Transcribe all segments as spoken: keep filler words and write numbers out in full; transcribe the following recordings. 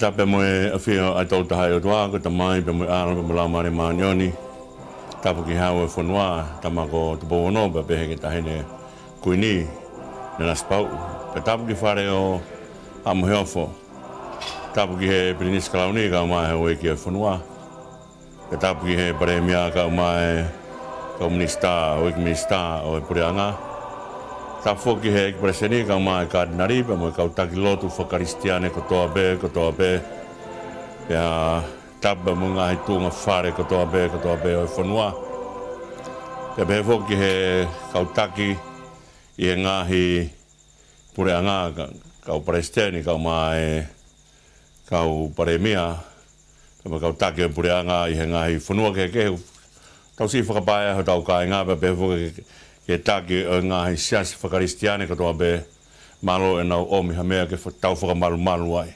Tapu mo e ʻafio ʻa e Tolu Tahaʻi ʻOtua, ko e Tamai, pea mo e ʻAlo, pea mo e Laumālie Māʻoniʻoni. Tapu ki he hau ʻo e fonua, tama ko Tupou Ono, pea pehē ki he Taʻahine Kuini, Nanasipauʻu. Pea tapu ki he Fale ʻo Haʻa Moheofo. Tapu ki he Pilinisi Kalauni, kae ʻumaʻā e houʻeiki ʻo e fonua. Pea tapu ki he Palēmia, kae ʻumaʻā e kau minisitā, houʻeiki minisitā ʻo e puleʻanga. Tapu foki ki he ʻEiki Palesiteni, kae ʻumaʻā e Katinali, pea mo e kau taki lotu fakakalisitiane kotoa pē, kotoa pē. Pea tapu mo e ngaahi tuʻunga fale kotoa pē, kotoa pē ʻo e fonua. Pea pehē foki ki he kau taki ʻi he ngaahi puleʻanga, ka-, kau palesiteni, kae ʻumaʻā e kau palēmia, pea mo e kau taki ʻo e puleʻanga ʻi he ngaahi fonua kehekehe. Tau siʻi fakapaea hotau kāinga, pea pehē foki ki he, ki he taki ʻo e ngaahi siasi fakakalisitiane kotoa pē, mālō ʻenau ʻomi ha meʻa ke fa-, tau fakamalumalu ai.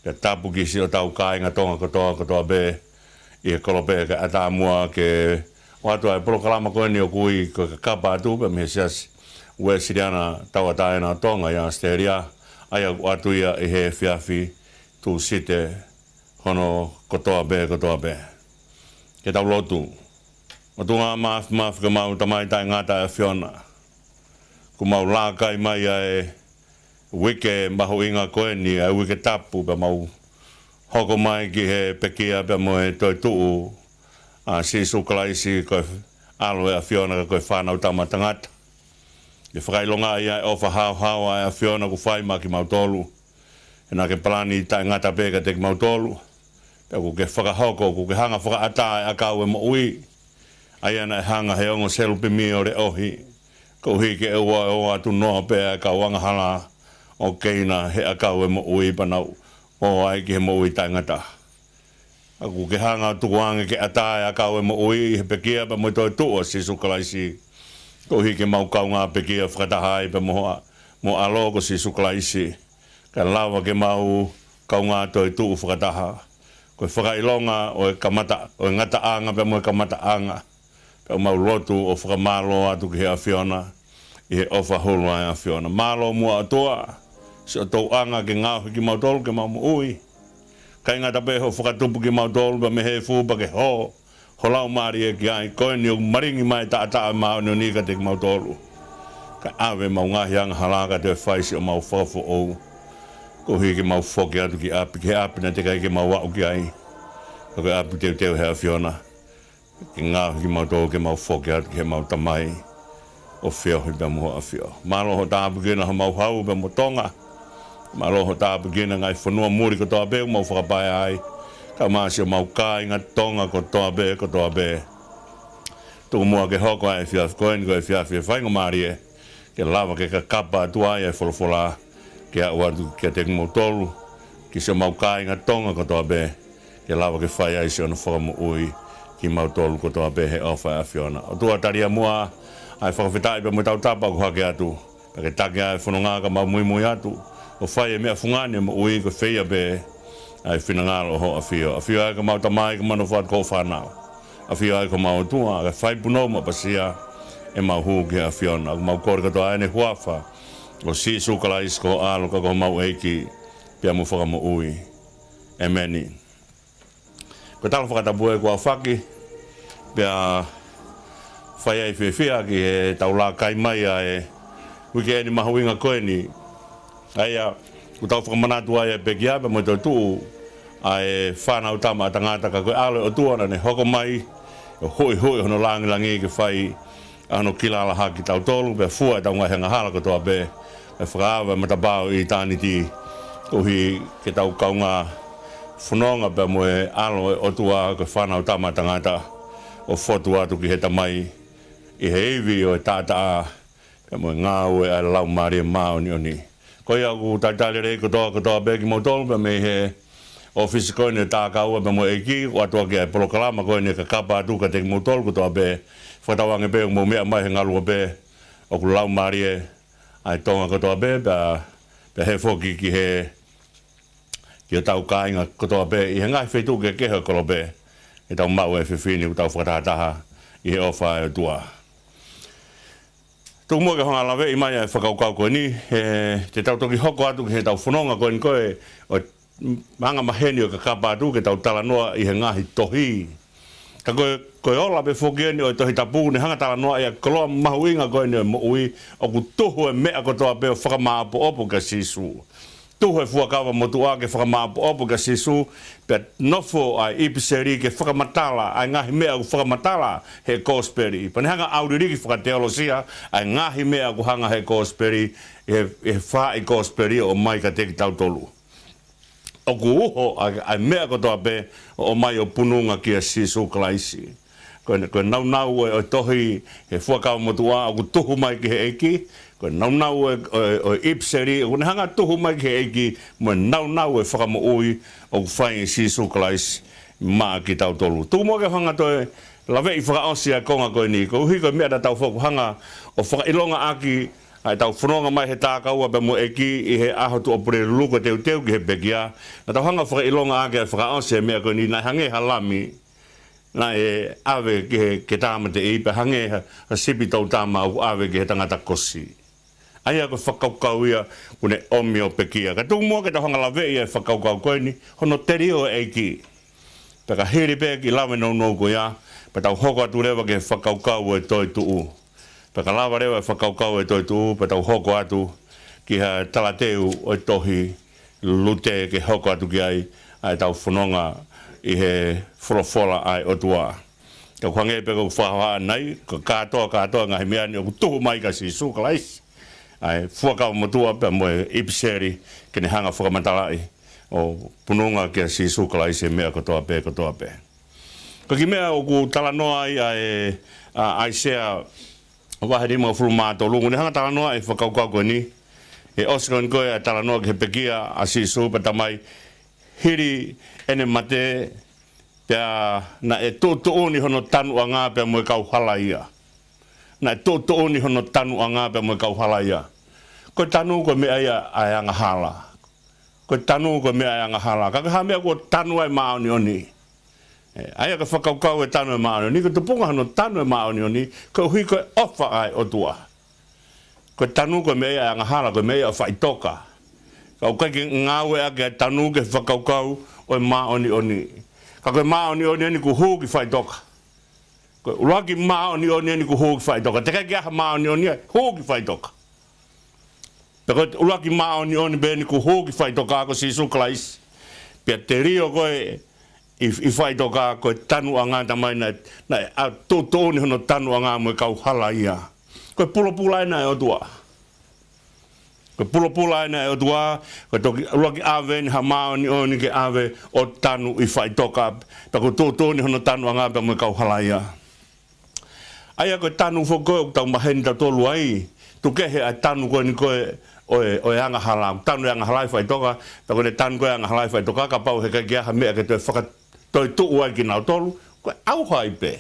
Pea tapu ki siʻotau kāinga Tonga kotoa, kotoa pē ʻi he kolope, kae ʻatā muʻa ke ʻoatu ʻa e polokalama ko eni ʻoku ui ko e Kakapa Atu, pea mei he Siasi Uēsiliana Tauʻatāina ʻo Tonga ʻi ʻAositelēlia, ʻa ia ʻoku ʻoatu ia ʻi he efiafi Tūsite hono kotoa pē, kotoa pē. Ke tau lotu. ʻOtua Māfimafi, ko homau Tamai taʻengata ʻa e ʻAfiona. Kuo mau laka mai ʻa e uike mahuʻinga ko eni, ʻa e Uike Tapu, pea mau hoko mai ki he pekia pea mo e toetuʻu ʻa Sīsū Kalaisi ko e ʻAlo ʻo e ʻAfiona ka ko e Fānautama ʻa Tangata. ʻI he fakaʻilongaʻi ʻa e ʻofa haohaoa ʻa e ʻAfiona kuo fai maʻa kimautolu. He naʻa ke palani taʻengata pē kiate kimautolu. Pea kuo ke fakahoko, kuo ke hanga ʻo fakaʻatā ʻa e ʻakau ʻo e moʻui. ʻA ia naʻe hanga ʻe he ongo selupimi ʻo leʻohi, koeʻuhi ke ʻoua ʻe ʻoatu noa pē ʻa e kau angahala ʻo Keina he ʻakau ʻo e moʻui, pea nau ō ai ki he moʻui taʻengata. Pea kuo ke hanga ʻo tukuange ke ʻatā ʻa e ʻakau ʻo e moʻui ʻi he pekia pea mo e toetuʻu ʻa Sīsū Kalaisi, koeʻuhi ke mau kaungā pekia fakataha ai pea mo ho-, mo ho ʻAlo ko Sīsū Kalaisi. Kae lava ke mau kaungā toetuʻu fakataha. Ko e fakaʻilonga ʻo e kamata, ʻo e ngataʻanga pea mo e kamataʻanga. Pea ʻoku mau lotu ʻo fakamālō atu ki he ʻAfiona, ʻi he ʻofa hulu ʻa e ʻAfiona. Mālō muʻa ʻOtua, siʻo toʻuʻanga ke ngaohi kimautolu ke mau moʻui. ʻIkai ngata pē hoʻo fakatupu kimautolu pea mei he efu pea ke hō ho Laumālie ki ai, ko eni ʻoku malingi mai taʻataʻa ʻo e māʻoniʻoni kiate kimautolu. Kae ʻave ʻemau ngaahi angahala kae toe fai siʻomau fakafoʻou. Koeʻuhi ke mau foki atu ki ʻapi, ki he ʻapi naʻe teʻeki ai ke mau aʻu ki ai. Ka ko e ʻapi teuteu ʻe he ʻAfiona. Ke ngaohi kimautolu ke mau foki atu ki heʻemau Tamai ʻo feohi pea mo hoʻo ʻAfio. Mālō hoʻo tāpuekina homau hau pea mo Tonga. Mālō hoʻo tāpuekina e ngaahi fonua muli kotoa pē ʻoku mau fakapaea ai. Kae ʻumaʻā siʻomau kāinga Tonga kotoa pē, kotoa pē. Tuku muʻa ke hoko ʻa e efiafi ko eni ko e efiafi ʻo e faingamālie, ke lava ke kakapa atu ai ʻa e folofola, ke aʻu atu kiate kimautolu, ki siʻomau kāinga Tonga kotoa pē, ke lava ke fai ai siʻono fakamoʻui kimautolu kotoa pē he ʻofa ʻa e ʻAfiona. ʻOtua, talia muʻa ʻa e fakafetaʻi pea mo e tautapa ʻoku hake atu, pea ke taki ʻa e fononga ka mau muimui atu, ʻo fai e meʻa fungani ʻo e moʻui ko e feia pē ʻa e finangalo ʻo hoʻo ʻAfio. ʻAfio ā ko homau Tamai, ka mau nofo atu ko hoʻo fānau. ʻAfio ā ko homau ʻOtua, kae fai punou maʻapasia ʻemau hū ki he ʻAfiona. ʻOku mau kole kotoa ʻeni he huafa ʻo Sīsū Kalaisi ko ho ʻAlo ka ko homau ʻEiki pea mo Fakamoʻui. ʻEmeni. Ko e tala fakatapu ē kuo aofaki, pea fai ai e fiefia ki heʻetau laka mai ʻa e uike eni mahuʻinga ko eni. ʻA ia, ʻoku tau fakamanatu ai ʻa e pekia pea mo e toetuʻu ʻa e Fānautama ʻa Tangata ka ko e ʻAlo ʻo e ʻOtua naʻa ne hoko mai, ʻo huʻihuʻi hono langilangi ke fai ʻa hono kilala hake kitautolu, pea fua ʻetau ngaahi angahala kotoa pē, ʻo fakaava e matapā ʻo ʻitāniti, koeʻuhi ke tau kaungā fononga pea mo e ʻAlo ʻo e ʻOtua ko e Fānautama ʻa Tangata, ʻo fotu atu ki he Tamai, ʻi he ivi ʻo e taʻataʻa, pea mo e ngāue ʻa e Laumālie Māʻoniʻoni. Ko ia ʻoku talitali lelei kotoa, kotoa pē kimoutolu, pea mei he ʻōfisi ko eni ʻo e Tākaua pea mo e ʻEiki, ʻoku ʻoatu ʻaki ʻa e polokalama ko eni ʻa e Kakapa Atu kiate kimoutolu kotoa pē, fakatauange pē ʻoku mou meʻa mai he ngaluope, ʻoku laumālie ʻa e Tonga kotoa pē, pea, pea pehē foki ki he, ki hotau kāinga kotoa pē, ʻi he ngaahi feituʻu kehekehe ʻo e kolope, ke tau maʻu e efiafi ni ʻoku tau fakatahataha, ʻi he ʻofa ʻa e ʻOtua. Tuku muʻa ke u hanga ʻo laveʻi mai ʻa e fakakaukau ko eni, he te tau toki hoko atu ki heʻetau fononga ko eni ko e, ʻo e anga maheni ʻo e kakapa atu ke tau talanoa ʻi he ngaahi tohi. Ka ko e, ko e ola pē foki eni ʻo e Tohi Tapu, ne hanga talanoa ʻi he koloa mahuʻinga ko eni ʻo e moʻui, ʻoku tuhu e meʻa kotoa pē ʻo fakamāʻopoʻopo kia Sīsū. Tuhu e Fuakava Motuʻa ke fakamāʻopoʻopo kia Sīsū, pea nofo ʻa e ʻipiseli ke fakamatala ʻa e ngaahi meʻa ʻoku fakamatala he kosipeli. Pea ne hanga ʻauliliki fakateolosia ʻa e ngaahi meʻa ʻoku hanga he kosipeli, he, he faʻahi kosipeli ʻo ʻomai kiate kitautolu. ʻOku uho ʻa, ʻa e meʻa kotoa pē ʻo ʻomai ʻo pununga kia Sīsū Kalaisi. Ko e, ko e naunau ʻo e, ʻo e tohi he Fuakava Motuʻa ʻoku tuhu mai ki he ʻEiki, ko e naunau ʻo e, ʻo e, ʻo e ʻipiseli ʻoku ne hanga tuhu mai ki he ʻEiki, mo e naunau ʻo e fakamoʻui ʻoku fai ʻe Sīsū Kalaisi maʻa kitautolu. Tuku muʻa ke u hanga toe laveʻi fakaʻosi ʻa e konga ko eni, koeʻuhi ko e meʻa naʻa tau foki hanga ʻo fakaʻilonga ʻaki ʻa ʻetau fononga mai he takaua pea mo e ʻEiki ʻi he ʻaho Tuʻapulelulu ko e teuteu ki he pekia. Naʻa tau hanga ʻo fakaʻilonga ʻaki ʻa e fakaʻosi e meʻa ko eni, naʻe hangē ha lami naʻe ʻave ki he, ki he tāmateʻi, pea hangē ha, ha sipi toutama ʻoku ʻave ki he tangata kosi. ʻA ia ko e fakakaukau ia ʻoku ne ʻomi ʻo pekia. Ka tuku muʻa ke tau hanga laveʻi ʻa e fakakaukau ko eni, hono telio e ʻEiki. Pea ka hili pē kiʻi lave nounou ko ia, pea tau hoko atu leva ki he fakakaukau ʻo e toetuʻu. Pea ka lava leva e fakakaukau ʻo e toetuʻu, pea tau hoko atu ki ha talateu ʻo e tohi Lute ke hoko atu ki ai ʻa ʻetau fononga ʻi he folofola ʻa e ʻOtua. Ka ʻoku hangē pē ko e fakahohaʻa ʻanenai, ko e kātoa, kātoa ngaahi meʻa ni ʻoku tuhu mai kia Sīsū Kalaisi. ʻA e Fuakava Motuʻa pea mo e ʻipiseli ke ne hanga fakamatalaʻi ʻo pununga kia Sīsū Kalaisi e meʻa kotoa pē, kotoa pē. Ko e kiʻi meʻa ʻoku talanoa ai ʻa e, ʻa ʻAisea vahe nimangofulu mā tolu, ʻoku ne hanga talanoa e fakakaukau ko eni, he ʻosi ko eni ko e talanoa ki he pekia ʻa Sīsū pea talamai hili ʻene mate, pea naʻe tuʻutuʻuni hono tanuʻanga pea mo e kau halaia. Naʻe tuʻutuʻuni hono tanuʻanga pea mo e kau halaia. Ko e tanu ko e meʻa ia ʻa e angahala. Ko e tanu ko e meʻa ʻa e angahala. Ka ko e hā e meʻa kuo tanu ai e māʻoniʻoni? ʻE, ʻa ia ko e fakakaukau e tanu e māʻoniʻoni, ko e tupunga hono tanu e māʻoniʻoni, koeʻuhi ko e ʻofa ʻa e ʻOtua. Ko e tanu ko e meʻa ia ʻa e angahala, ko e meʻa ia ʻo e faʻitoka. Ka ʻoku ʻikai ke ngāueʻaki ʻa e tanu ki he fakakaukau ʻo e māʻoniʻoni. Ka ko e māʻoniʻoni eni kuo hū ki faʻitoka. Ko e ʻuluaki māʻoniʻoni eni kuo hū ki faʻitoka. Teʻeki ai ke ʻi ai ha māʻoniʻoni ia hū ki faʻitoka. Pea ko e ʻuluaki māʻoniʻoni pē eni kuo hū ki faʻitoka ko Sīsū Kalaisi. Pea telio ko ē ʻi, ʻi faʻitoka ko e tanuʻanga, talamai naʻe, naʻe tuʻutuʻuni hono tanuʻanga mo e kau halaia. Ko e pulopula ena ʻa e ʻOtua. Ko e pulopula ena ʻa e ʻOtua, ko e toki ʻuluaki ʻave eni ha māʻoniʻoni ke ʻave ʻo tanu ʻi faʻitoka. Pea kuo tuʻutuʻuni hono tanuʻanga pea mo e kau halaia. ʻA ia ko e tanu foki ko ē ʻoku tau maheni tautolu ai, tuku kehe ʻa e tanu ko eni ko ē ʻo e, ʻo e angahala, tanu e angahala ʻi faʻitoka, pea ko ʻene tanu ko ē e angahala ʻi faʻitoka, kapau he ʻikai ke ʻi ai ha meʻa ke toe fakatoetuʻu ai kinautolu, ko e ʻauha ai pē.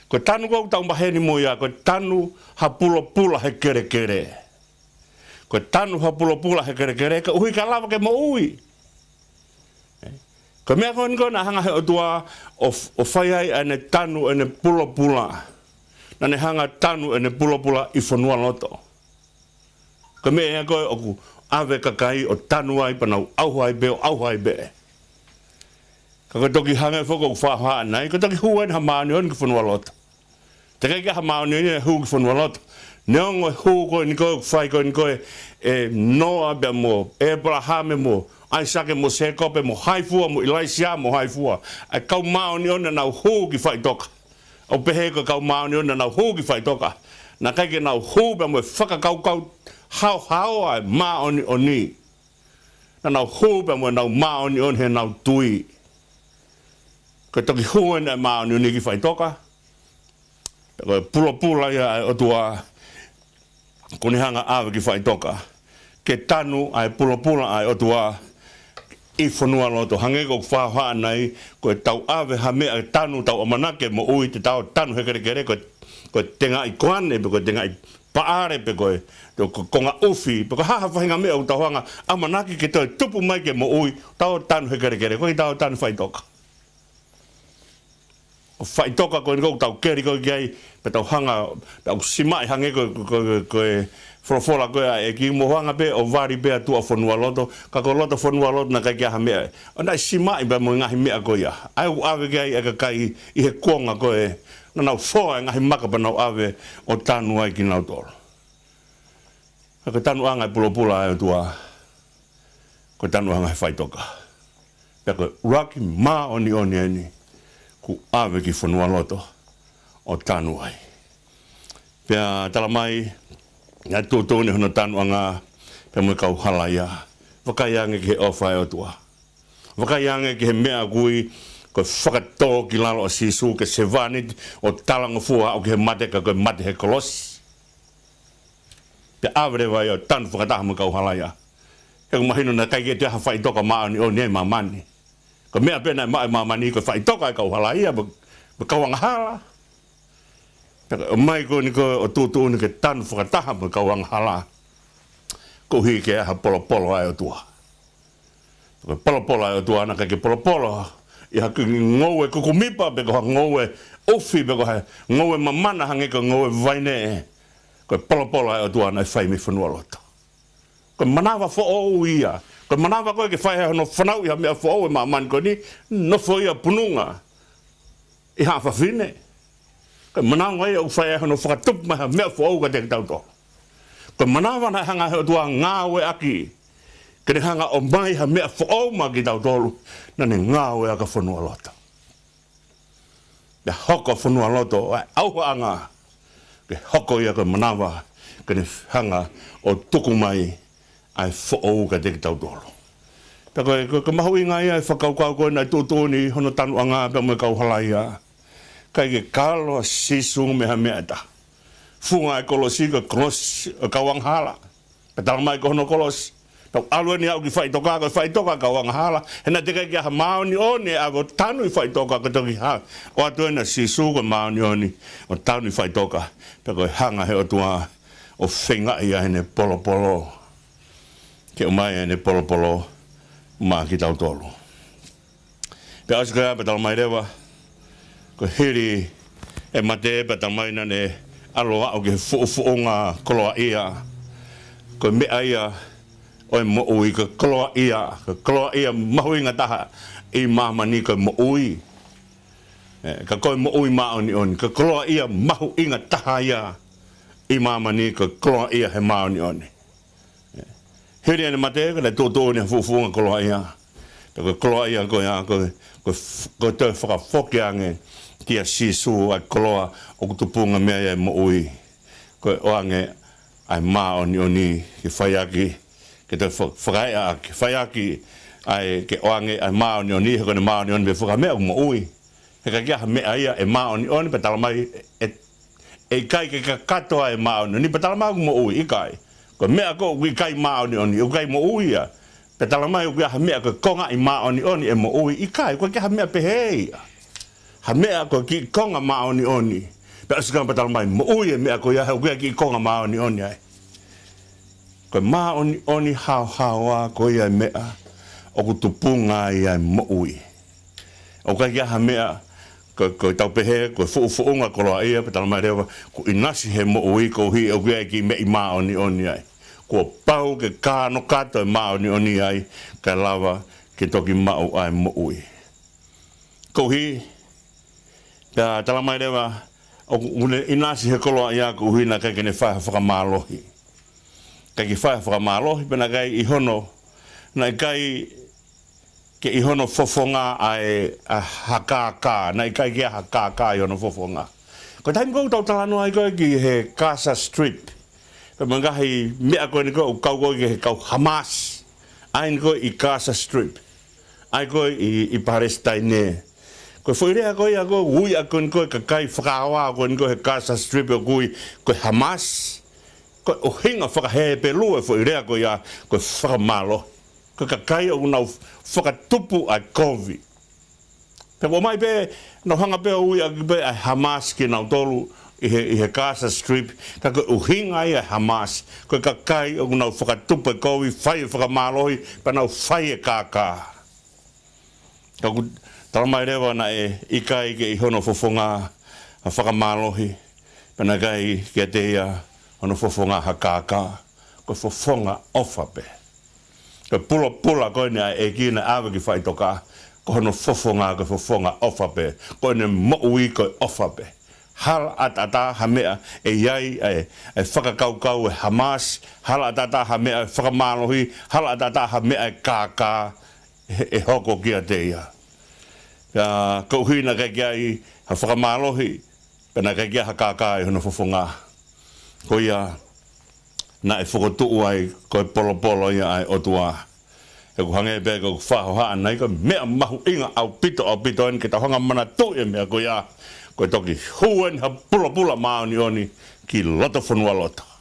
Ko e tanu ko ē ʻoku tau maheni mo ia, ko e tanu ha pulopula he kelekele. Ko e tanu ha pulopula he kelekele, koeʻuhi ka lava ke moʻui. Ko e meʻa ko eni ko ē naʻe hanga he ʻOtua ʻo, ʻo fai ai ʻa ʻene tanu ʻene pulopula. Naʻa ne hanga tanu ʻene pulopula ʻi fonualoto. Ko e meʻa ia ko ē ʻoku ʻave kakai ʻo tanu ai pea nau ʻauha ai pē, ʻo ʻauha ai pē. Ka ko e toki hangē foki ʻoku fakahohaʻa ʻanenai, ko e toki hū eni ha māʻoniʻoni ki fonualoto. Teʻeki ai ke ʻi ai ha māʻoniʻoni ia hū ki fonualoto. Neongo e hū ko eni ko ē ʻoku fai ko eni ko ē ʻe Noa pea mo ʻĒpalahame mo ʻAisake mo Sēkope mo hai fua mo ʻIlaisiā mo hai fua. ʻA e kau māʻoniʻoni naʻa nau hū ki faʻitoka. ʻOku pehē ko e kau māʻoniʻoni naʻa nau hū ki faʻitoka. Naʻe ʻikai ke nau hū pea mo e fakakaukau haohaoa e māʻoniʻoni. Naʻa nau hū pea mo ʻenau māʻoniʻoni heʻenau tui. Ko e toki hū eni ʻa e māʻoniʻoni ki faʻitoka. Pea ko e pulopula ia ʻa e ʻOtua kuo ne hanga ʻave ki faʻitoka. Ke tanu ʻa e pulopula ʻa e ʻOtua ʻi fonualoto. Hangē ko ʻeku fakahohaʻa ʻanenai, ko ʻetau ʻave ha meʻa tanu tau ʻamanaki ke moʻui, te tau tanu he kelekele, ko e, ko e tengaʻi koane, pe ko e tengaʻi paʻale, pe ko e, ko e konga ʻufi, pe ko e hā ha faʻahinga meʻa ʻoku tau hanga ʻamanaki ke toe tupu mai ke moʻui, tau tanu he kelekele, ʻoku ʻikai tau tanu faʻitoka. Ko e faʻitoka ko eni ʻoku tau keli ko ē ki ai, pea tau hanga, pea ʻoku simaʻi hangē ko, ko, ko, ko e folofola ko ē ʻa e ʻEiki, mou hanga pē ʻo vali pē ʻa tuʻa fonualoto, ka ko loto fonualoto naʻe ʻikai ke ʻi ai ha meʻa. ʻO naʻe simaʻi pē mo e ngaahi meʻa ko ia. ʻA ia ʻoku ʻave ki ai ʻa e kakai ʻi he kuonga ko ē, naʻa nau foa e ngaahi maka pea nau ʻave ʻo tanu ai kinautolu. Ka ko e tanuʻanga e pulopula ʻa e ʻOtua, ko e tanuʻanga he faʻitoka. Pea ko e ʻuluaki māʻoniʻoni eni kuo ʻave ki fonualoto ʻo tanu ai. Pea talamai, naʻe tuʻutuʻuni hono tanuʻanga pea mo e kau halaia. Vakai ange ki he ʻofa ʻa e ʻOtua. Vakai ange ki he meʻa ʻoku ui ko e fakatō ki lalo ʻa Sīsū ke sevāniti ʻo talangofua ʻo aʻu ki he mate, ka ko e mate he kolosi. Pea ʻave leva ia ʻo tanu fakataha mo e kau halaia. He ʻoku mahino naʻe ʻikai ke toe ʻi ai ha faʻitoka māʻoniʻoni ʻi māmani. Ko e meʻa pē naʻe maʻu ʻe māmani ko e faʻitoka ʻa e kau halaia mo, mo e kau angahala. Pea ʻomai ko eni ko ē ʻo tuʻutuʻuni ke tanu fakataha mo e kau angahala. Koeʻuhi ke ʻi ai ha polopolo ʻa e ʻOtua. Ko e polopolo ʻa e ʻOtua naʻe ʻikai ke polopolo ʻi ha kiʻi ngoue kukumipa, pe ko ha ngoue ʻufi, pe ko ha ngoue mamana hangē ko e ngoue vaine. Ko e polopolo ʻa e ʻOtua naʻe fai mei fonualoto. Ko e manava foʻou ia. Ko e manava ko ē ke fai ai hono fanauʻi ha meʻa foʻou ʻi māmani ko eni, nofo ia pununga ʻi haʻa fafine. Ko e manava ia ʻoku fai ai hono fakatupu mai ha meʻa foʻou kiate kitautolu. Ko e manava naʻe hanga ʻe he ʻOtua ʻo ngāueʻaki ke ne hanga ʻo ʻomai ha meʻa foʻou maʻa kitautolu, naʻa ne ngāueʻaki ʻa fonualoto. Pea hoko ʻa fonualoto ʻa e ʻauhaʻanga ke hoko ia ko e manava ke ne hanga ʻo tuku mai ʻa e foʻou kiate kitautolu. Pea ko e, ko e, ko e mahuʻinga ia e fakakaukau ko ē naʻe tuʻutuʻuni hono tanuʻanga pea mo e kau halaia. ʻIkai ke kalo ʻa Sīsū mei ha meʻa ʻe taha. Funga e kolosi ko e kolosi ʻo e kau angahala. Pea talamai ko hono kolosi, tau ʻalu eni ʻo aʻu ki faʻitoka, ko e faʻitoka ʻo e kau angahala. He naʻe teʻeki ai ke ʻi ai ha māʻoniʻoni ʻe ʻave ʻo tanu ʻi faʻitoka, ko e toki hā, ʻoatu eni ʻa Sīsū ko e māʻoniʻoni ʻo tanu ʻi faʻitoka. Pea ko e hanga ʻe he ʻOtua ʻo feingaʻi ʻa ʻene polopolo ke ʻomai ʻa ʻene polopolo maʻa kitautolu. Pea ʻosi ko ia pea talamai leva, ko e hili e mate pea talamai naʻa ne ʻalu ʻo aʻu ki he fuʻufuʻunga koloaʻia. Ko e meʻa ia ʻo e moʻui, ko e koloaʻia, ko e koloaʻia mahuʻinga taha ʻi māmani ko e moʻui. ʻE, ka ko e moʻui māʻoniʻoni, ko e koloaʻia mahuʻinga taha ia ʻi māmani ko e koloaʻia he māʻoniʻoni. Hili ʻene mate, ka naʻe tuʻutuʻuni ha fuʻufuʻunga koloaʻia. Pea ko e koloaʻia ko ia, ko e, ko e f-, ko e toe fakafoki ange kia Sīsū ʻa e koloa ʻoku tupunga mei ai ʻa e moʻui. Ko e ʻoange ʻa e māʻoniʻoni ke fai ʻaki, ke toe fa-, fakaeʻa ʻaki, fai ʻaki ʻa e ke ʻoange ʻa e māʻoniʻoni, he ko ʻene māʻoniʻoni pē ʻoku fakameʻa ʻoku moʻui. He ʻikai ke ʻi ai ha meʻa ia ʻe māʻoniʻoni pea talamai ʻe, ʻe ʻikai ke kakato ʻa e māʻoniʻoni pea talamai ʻoku moʻui, ʻikai. Ko e meʻa ko ē ʻoku ʻikai māʻoniʻoni, ʻoku ʻikai moʻui ia. Pea talamai ʻoku ʻi ai ha meʻa ko e konga ʻi māʻoniʻoni ʻe moʻui, ʻikai, ʻoku ʻikai ke ʻi ai ha meʻa pehē ia. Ha meʻa ko e kiʻi konga māʻoniʻoni. Pea ʻosi ko ia pea talamai moʻui e meʻa ko ia he ʻoku ʻi ai e kiʻi konga māʻoniʻoni ai. Ko e māʻoniʻoni haohaoa ko ia e meʻa ʻoku tupunga ai ʻa e moʻui. ʻOku ʻikai ke ʻi ai ha meʻa, ko, ko e tau pehē, ko e fuʻufuʻunga koloaʻia, pea talamai leva, kuo ʻinasi he moʻui koeʻuhi ʻoku ʻi ai e kiʻi meʻi māʻoniʻoni ai. Kuo pau ke kānokato e māʻoniʻoni ai, kae lava ke toki maʻu ʻa e moʻui. Koeʻuhi, pea talamai leva, ʻoku ne ʻinasi he koloaʻia koeʻuhi naʻe ʻikai ke ne fai ha fakamālohi. ʻIkai ke fai ha fakamālohi, pea naʻe ʻikai ʻi hono, naʻe ʻikai ke ʻi hono fofonga ʻa e, ʻa ha kākā, naʻe ʻikai ke ʻi ai ha kākā ʻi hono fofonga. Ko e taimi ko ē ʻoku tau talanoa ai ko ē ki he Gaza Strip. Pea mo e ngaahi meʻa ko eni ko ē ʻoku kau ko ē ki he kau Hamas. ʻA eni ko ē ʻi Gaza Strip. ʻA ia ko ē ʻi, ʻi Palesitaine. Ko e foʻi lea ko ia ko ē ʻoku ui ʻaki ko eni ko ē kakai fakaava ko eni ko ē he Gaza Strip ʻoku ui ko e Hamas. Ko e ʻuhinga faka-Hepelū e foʻi lea ko ia ko e fakamālohi. Ko e kakai ʻoku nau fakatupu ʻa e kovi. Pea ʻomai pē, nau hanga pē ʻo ui ʻaki pē ʻa e Hamas kinautolu ʻi he, ʻi he Gaza Strip, ka ko e ʻuhinga ia ʻa e Hamas, ko e kakai ʻoku nau fakatupu e kovi, fai e fakamālohi, pea nau fai e kākā. Ka ʻoku Talamai leva naʻe ʻikai ke ʻi hono fofonga ha fakamālohi, pea naʻe ʻikai kiate ia hono fofonga ha kākā, ko e fofonga ʻofa pē. Ko e pulopula ko eni ʻa e ʻEiki naʻe ʻave ki faʻitoka, ko hono fofonga ko e fofonga ʻofa pē, ko ʻene moʻui ko e ʻofa pē. Hala ʻataʻatā ha meʻa ʻe ʻi ai ʻa e, ʻa e fakakaukau ʻe Hamas, hala ʻataʻatā ha meʻa ʻe fakamālohi, hala ʻataʻatā ha meʻa ʻe kākā, ʻe, ʻe hoko kiate ia. Pea koeʻuhi naʻe ʻikai ke ʻi ai ha fakamālohi, pea naʻe ʻikai ke ʻi ai ha kākā ʻi hono fofonga, ko ia naʻe fokotuʻu ai ko e polopolo ia ʻa e ʻOtua. He ʻoku hangē pē ko ʻeku fakahohaʻa ʻanenai, ko e meʻa mahuʻinga ʻaupito, ʻaupito eni ke tau hanga ʻo manatuʻi e meʻa ko ia, ko e toki hū eni ha pulopula māʻoniʻoni ki loto fonualoto.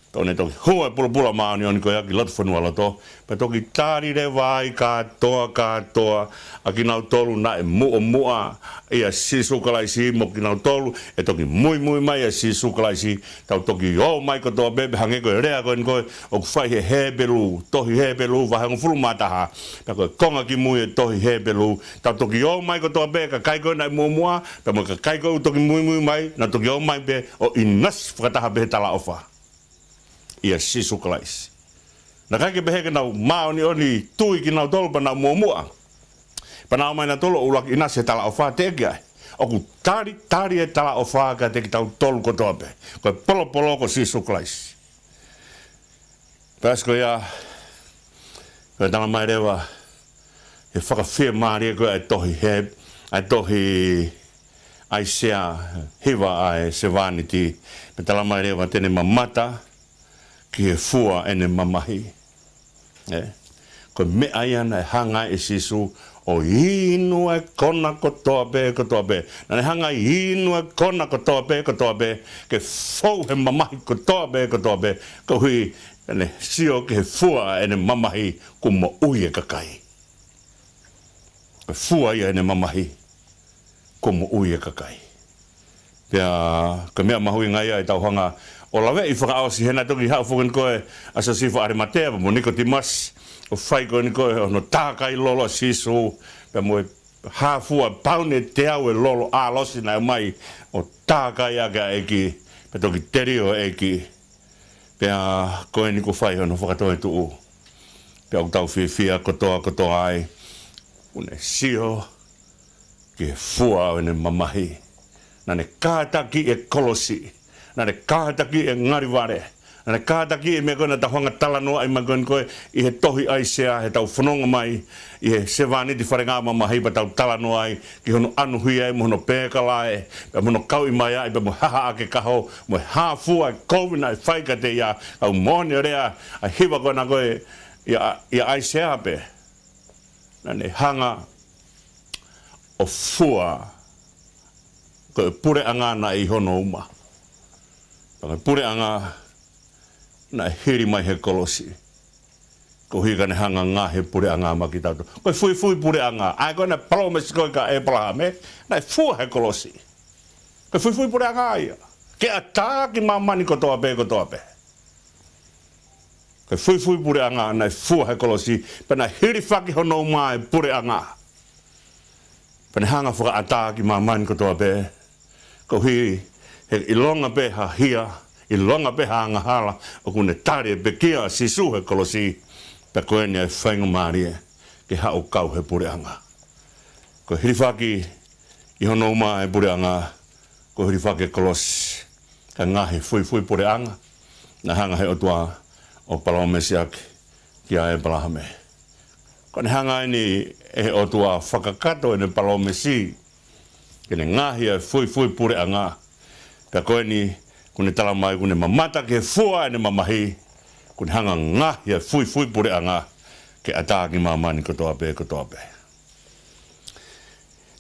Tau ne toki hū e pulopula māʻoniʻoni ko ia ki loto fonualoto, pea toki tali leva ai kātoa, kātoa ʻa kinautolu naʻe muʻomuʻa ʻia Sīsū Kalaisi mo kinautolu ʻe toki muimui mai ʻia Sīsū Kalaisi. Tau toki ō mai kotoa pē, pea hangē ko e lea ko eni ko ē ʻoku fai he Hepelū, tohi Hepelū vahe hongofulu mā taha, pea ko e konga kimui e tohi Hepelū. Tau toki ō mai kotoa pē, kakai ko ē naʻe muʻomuʻa, pea mo e kakai ko ē ʻoku toki muimui mai, naʻa tau toki ō mai pē ʻo ʻinasi fakataha pē he talaʻofa ʻia Sīsū Kalaisi. Naʻe ʻikai ke pehē ke nau māʻoniʻoni tui kinautolu pea nau muʻomuʻa, pea nau ō mai nautolu ʻo ʻuluaki ʻinasi he talaʻofa, teʻeki ai. ʻOku tali, tali e talaʻofa kiate kitautolu kotoa pē. Ko e polopolo ko Sīsū Kalaisi. Pea ʻosi ko ia, ko e talamai leva he fakafiemālie ko ē ʻa e tohi Hep-, ʻa e tohi ʻAisea, hiva ʻa e sevāniti, pea talamai leva te ne mamata ki he fua ʻene mamahi. ʻE, ko e meʻa ia naʻe hanga ai ʻe Sīsū ʻo inu e kona kotoa pē, kotoa pē. Naʻa ne hanga ʻo inu e kona kotoa pē, kotoa pē, ke fou he mamahi kotoa pē, kotoa pē, koeʻuhi naʻa ne sio ki he fua ʻene mamahi kuo moʻui e kakai. Ko e fua ia ʻene mamahi kuo moʻui e kakai. Pea ko e meʻa mahuʻinga ia ʻe tau hanga ʻo laveʻi fakaʻosi, he naʻe toki haʻu foki eni ko ē ʻa Siosefa ʻAlimatea pea mo Nikotīmasi, ʻo fai ko eni ko ē hono tākai lolo ʻa Sīsū, pea mo e hā fua, pauni ʻe teau e lolo ʻālosi naʻe ʻomai ʻo tākai ʻaki ʻa e ʻEiki, pea toki telio e ʻEiki. Pea ko eni kuo fai hono fakatoetuʻu. Pea ʻoku tau fiefia kotoa kotoa ai, kuo ne sio ki he fua ʻo ʻene mamahi. Naʻa ne kātaki e kolosi. Naʻa ne kātaki e ngalivale. Naʻa ne kātaki e meʻa ko ē naʻa tau hanga ʻo talanoaʻi mai ko eni ko ē ʻi he tohi ʻAisea heʻetau fononga mai ʻi he sevāniti falengamamahi, pea tau talanoa ai ki hono ʻanuhia ai mo hono pēkalae, pea mo hono kauʻi mai ai, pea mo e hahaʻaki e kaho, mo e hā fua e kovi naʻe fai kiate ia. Ka ʻoku moʻoni e lea ʻa e hiva ko ena ko ē ʻia, ʻia ʻAisea pē. Naʻa ne hanga ʻo fua ko e puleʻanga naʻe ʻi hono uma. Pea ko e puleʻanga naʻe hili mai he kolosi. Koeʻuhi ka ne hanga ʻo ngaohi e puleʻanga maʻa kitautolu. Ko e fuifui puleʻanga. ʻA ia ko ena palōmesi ko ē kia ʻĒpalahame, naʻe fua he kolosi. Ko e fuifui puleʻanga ia. Ke ʻatā ki māmani kotoa pē, kotoa pē. Ko e fuifui puleʻanga naʻe fua he kolosi, pea naʻe hilifaki hono uma e puleʻanga. Pea ne hanga ʻo fakaʻatā ki māmani kotoa pē. Koeʻuhi he ʻilonga pē ha hia, ʻilonga pē ha angahala, ʻoku ne tali e pekia ʻa Sīsū he kolosi, pea ko eni ʻa e faingamālie ke haʻu ʻo kau he puleʻanga. Ko e hilifaki ʻi hono uma e puleʻanga, ko e hilifaki e kolosi, kae ngaohi e fuifui puleʻanga naʻe hanga he ʻOtua ʻo palōmesi ʻaki kia ʻĒpalahame. Ko ʻene hanga eni ʻe he ʻOtua ʻo fakakakato ʻene palōmesi ke ne ngaohi ʻa e fuifui puleʻanga. Pea ko eni kuo ne talamai kuo ne mamata ki he fua ʻene mamahi, kuo ne hanga ʻo ngaohi ʻa e fuifui puleʻanga ke ʻatā ki māmani kotoa pē, kotoa pē.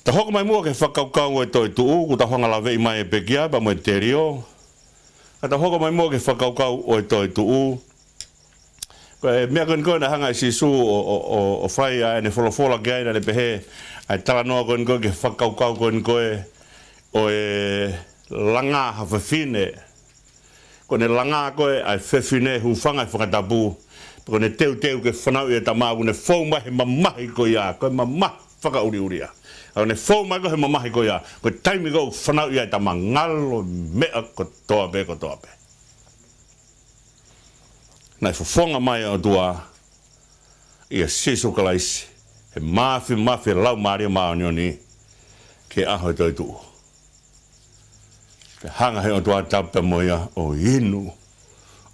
Tau hoko mai muʻa ki he fakakaukau ʻo e toetuʻu, kuo tau hanga ʻo laveʻi mai e pekia pea mo e telio. Ka tau hoko mai muʻa ki he fakakaukau ʻo e toetuʻu. Ko e meʻa ko eni ko ē naʻe hanga ʻe Sīsū ʻo, ʻo, ʻo, ʻo fai ʻa ʻene folofola ki ai, naʻa ne pehē ʻa e talanoa ko eni ko ē ki he fakakaukau ko eni ko ē ʻo e langā ha fefine. Ko ʻene langā ko ē ʻa e fefine, hūfanga he fakatapu, pea ko ʻene teuteu ke fanauʻi e tama, kuo ne fou mai he mamahi ko ia, ko e mamahi fakaʻuliʻulia. ʻA ʻene fou mai ko ē he mamahi ko ia, ko e taimi ko ē ʻoku fanauʻi ai e tama, ngalo e meʻa kotoa pē, kotoa pē. Naʻe fofonga mai e ʻOtua ʻia Sīsū Kalaisi, he māfimafi e Laumālie Māʻoniʻoni, ki he ʻaho e toetuʻu. Pea hanga he ʻOtua ʻo tapu pea mo ia ʻo inu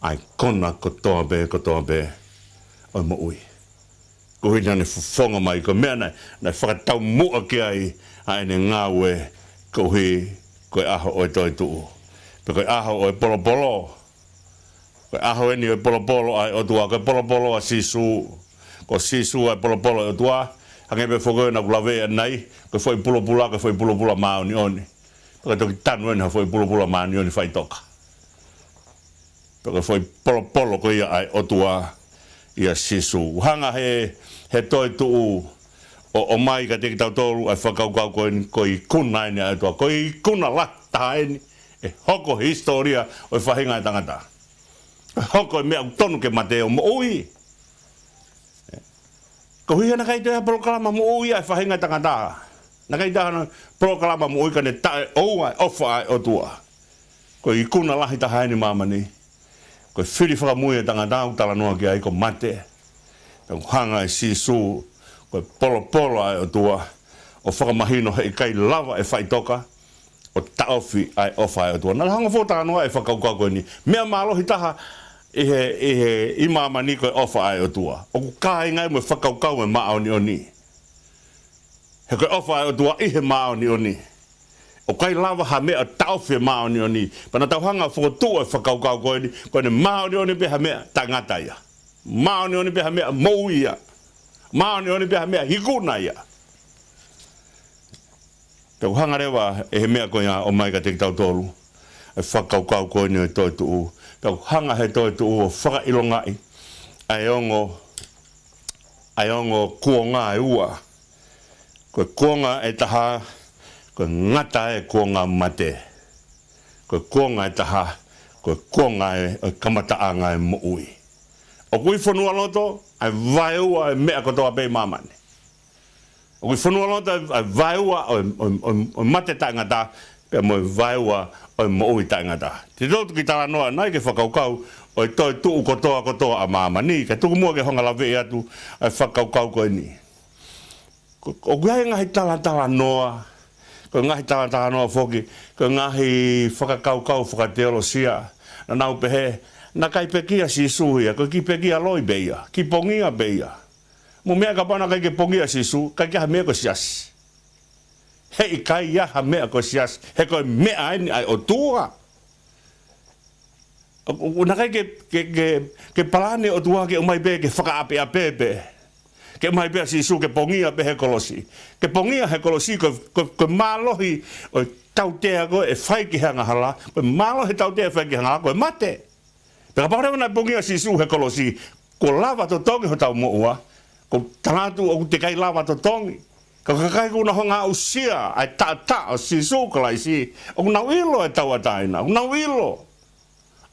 ʻa e kona kotoa pē, kotoa pē ʻo e moʻui. Koeʻuhi naʻa ne fofonga mai, ko e meʻa naʻe, naʻe fakataumuʻa ki ai ʻa ʻene ngāue, koeʻuhi ko e ʻaho ʻo e toetuʻu. Pea ko e ʻaho ʻo e polopolo. Ko e ʻaho eni ʻo e polopolo ʻa e ʻOtua, ko e polopolo ʻa Sīsū. Ko Sīsū ʻa e polopolo ʻa e ʻOtua, hangē pē foki ko ē naʻa ku lave ʻanenai, ko e foʻi pulopula, ko e foʻi pulopula māʻoniʻoni. Pea ko e toki tanu eni ha foʻi pulopula māʻoniʻoni faʻitoka. Pea ko e foʻi polopolo ko ia ʻa e ʻOtua ʻia Sīsū. Hanga he, he toetuʻu ʻo, ʻomai kiate kitautolu ʻa e fakakaukau ko eni, ko e ikuna eni ʻa e ʻOtua, ko e ikuna lahi taha eni ʻe hoko he hisitōlia ʻo e faʻahinga ʻo e tangata. Hoko e meʻa ʻoku tonu ke mate ʻo moʻui. Koeʻuhi he naʻe ʻikai toe ʻi ai ha polokalama moʻui ʻa e faʻahinga ʻo e tangata. Naʻe ʻikai toe ʻi ai hano polokalama moʻui ka ne taʻeʻoua e ʻofa ʻa e ʻOtua. Ko e ikuna lahi taha eni ʻo māmani. Ko e fili fakamui ʻo e tangata ʻoku talanoa ki ai ko e mate. Pea ʻoku hanga ʻe Sīsū, ko e polopolo ʻa e ʻOtua, ʻo fakamahino he ʻikai lava ʻe faʻitoka ʻo taʻofi ʻa e ʻofa ʻa e ʻOtua. Naʻa ku hanga ʻo fokotuʻu talanoa e fakakaukau ko eni. Meʻa mālohi taha ʻi he, ʻi he, ʻi māmani ko e ʻofa ʻa e ʻOtua. ʻOku kāinga ia mo e fakakaukau ʻo e māʻoniʻoni. He ko e ʻofa ʻa e ʻOtua ʻi he māʻoniʻoni. ʻOku ʻikai lava ha meʻa ʻo taʻofi e māʻoniʻoni. Pea naʻa tau hanga ʻo fokotuʻu e fakakaukau ko eni, ko ʻene māʻoniʻoni pē ha meʻa taʻengata ia. Māʻoniʻoni pē ha meʻa moʻui ia. Māʻoniʻoni pē ha meʻa ikuna ia. Pea ʻoku hanga leva ʻe he meʻa ko ia ʻo ʻomai kiate kitautolu e fakakaukau ko eni ʻo e toetuʻu. Pea ʻoku hanga he toetuʻu ʻo fakaʻilongaʻi ʻa e ongo, ʻa e ongo kuonga ʻe ua. Ko e kuonga ʻe taha, ko e ngata e kuonga mate. Ko e kuonga ʻe taha, ko e kuonga ʻe, ʻo e kamataʻanga e moʻui. ʻOku ʻi fonualoto ʻa e vaeua e meʻa kotoa pē ʻi māmani. ʻOku ʻi fonualoto ʻa e vaeua ʻo e, ʻo e, ʻo e, ʻo e mate taʻengata, pea mo e vaeua ʻo e moʻui taʻengata. Te u toki talanoa ʻanenai ki he fakakaukau ʻo e toetuʻu kotoa kotoa ʻa māmani, kae tuku muʻa ke u hanga ʻo laveʻi atu ʻa e fakakaukau ko eni. Ko, ʻoku ʻi ai e ngaahi talatalanoa, ko e ngaahi talatalanoa foki, ko e ngaahi fakakaukau fakateolosia. Naʻa nau pehē, naʻe ʻikai pekia ʻa Sīsū ia, ko e kiʻi pekia loi pē ia, kiʻi pongia pē ia. Mo e meʻa kapau naʻe ʻikai ke pongia ʻa Sīsū, ʻikai ke ʻi ai ha meʻa ko e siasi. He ʻikai ʻi ai ha meʻa ko e siasi, he ko e meʻa eni ʻa e ʻOtua. ʻO, ʻo, ʻo naʻe ʻikai ke, ke, ke, ke palani ʻOtua ke ʻomai pē ke fakaʻapeʻape pē. Ke ʻomai pē ʻa Sīsū ke pongia pē he kolosi. Ke pongia he kolosi ko, ko, ko e mālohi ʻo e tautea ko ē ʻe fai ki he angahala, ko e mālohi e tautea ʻe fai ki he angahala, ko e mate. Pea kapau leva naʻe pongia ʻa Sīsū he kolosi, kuo lava totongi hotau moʻua, ʻoku ou tala atu ʻoku teʻeki ai lava totongi. Ka ko e kakai kuo nau hanga ʻo aʻusia ʻa e taʻataʻa ʻo Sīsū Kalaisi, ʻoku nau ʻilo e tauʻatāina, ʻoku nau ʻilo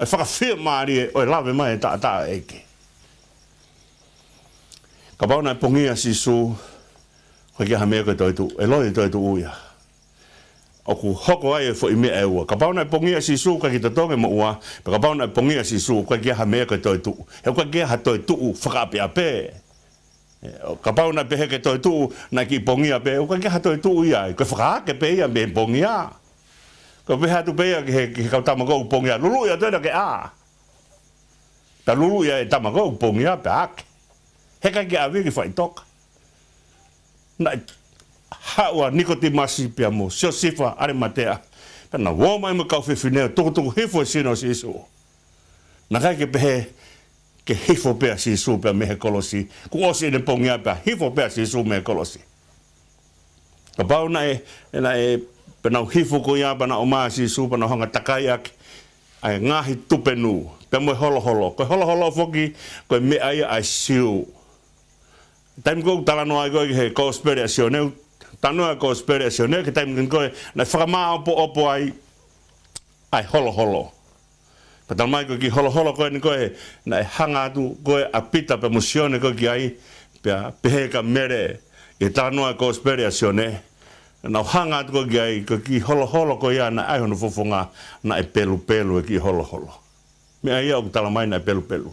e fakafiemālie ʻo e lave mai e taʻataʻa ʻo e ʻEiki. Kapau naʻe pongia ʻa Sīsū, ʻoku ʻikai ke ʻi ai ha meʻa ko e toetuʻu, ʻe loi e toetuʻu ia. ʻOku hoko ai e foʻi meʻa ʻe ua. Kapau naʻe pongia ʻa Sīsū ʻoku ʻikai ke totongi e moʻua, pea kapau naʻe pongia ʻa Sīsū ʻoku ʻikai ke ʻi ai ha meʻa ko e toetuʻu. He ʻoku ʻikai ke ʻi ai ha toetuʻu fakaʻapeʻape. ʻE, ʻo kapau naʻe pehē ke toetuʻu, naʻe kiʻi pongia pē, ʻoku ʻikai ke ʻi ai ha toetuʻu ia ai. Ko e fakaake pē ia mei he pongia. Ko e pehē atu pē ia ki he, ki he kau tama ko ē ʻoku pongia. Luluʻi atu ena ke ʻā. Pea luluʻi ʻa e tama ko ē ʻoku pongia pea ake. He ʻikai ke ʻave ki faʻitoka. Naʻe haʻu ʻa Nikotīmasi pea mo Siosifa ʻAlimatea. Pea nau ō mai mo e kau fefine ʻo tukutuku hifo e sino ʻo Sīsū. Naʻe ʻikai ke pehē ke hifo pē ʻa Sīsū pea mei he kolosi. Kuo ʻosi ʻene pongia pea hifo pē ʻa Sīsū mei he kolosi. Kapau naʻe, naʻe, pea nau hifo ko ia pea nau ō mai ʻa Sīsū pea nau hanga ʻo takai ʻaki ʻa e ngaahi tupenu, pea mo e holoholo. Ko e holoholo foki, ko e meʻa ia ʻa e Siu. Taimi ko ē ʻoku talanoa ai ko ē he Kosipeli ʻa Sione, talanoa e Kosipeli ʻa Sione, ki he taimi ko ē naʻe fakamāʻopoʻopo ai ʻa e holoholo. Pea talamai ko e kiʻi holoholo ko eni ko ē, naʻe hanga atu ko ē ʻa Pita pea mo Sione ko ē ki ai, pea pehē kia Mele, ʻI he talanoa e Kosipeli ʻa Sione, naʻa nau hanga atu ko ē ki ai, ko e kiʻi holoholo ko ia naʻe ʻai hono fofonga, naʻe pelupelu e kiʻi holoholo. Meʻa ia ʻoku talamai naʻe pelupelu.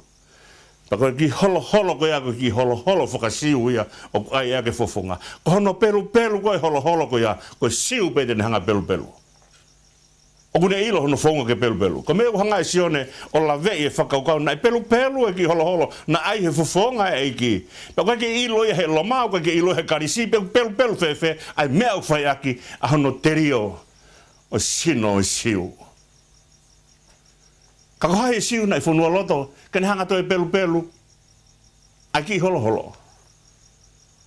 Pea ko e kiʻi holoholo ko ia, ko e kiʻi holoholo faka-Siu ia ʻoku ʻai ʻaki e fofonga. Ko hono pelupelu ko ē holoholo ko ia, ko e Siu pē te ne hanga pelupelu. ʻOku ne ʻilo hono founga ke pelupelu. Ko e meʻa ʻoku hanga ʻe Sione ʻo laveʻi e fakakaukau naʻe pelupelu e kiʻi holoholo naʻe ʻai he fofonga e ʻEiki. Pea ʻoku ʻikai ke ʻilo ia he Loma, ʻoku ʻikai ke ʻilo he Kalisi, pe ʻoku pelupelu fēfē ʻa e meʻa ʻoku fai ʻaki ʻa hono telio ʻo e sino ʻo e Siu. Ka ko hai e Siu naʻe fonualoto ke ne hanga toe pelupelu ʻa e kiʻi holoholo?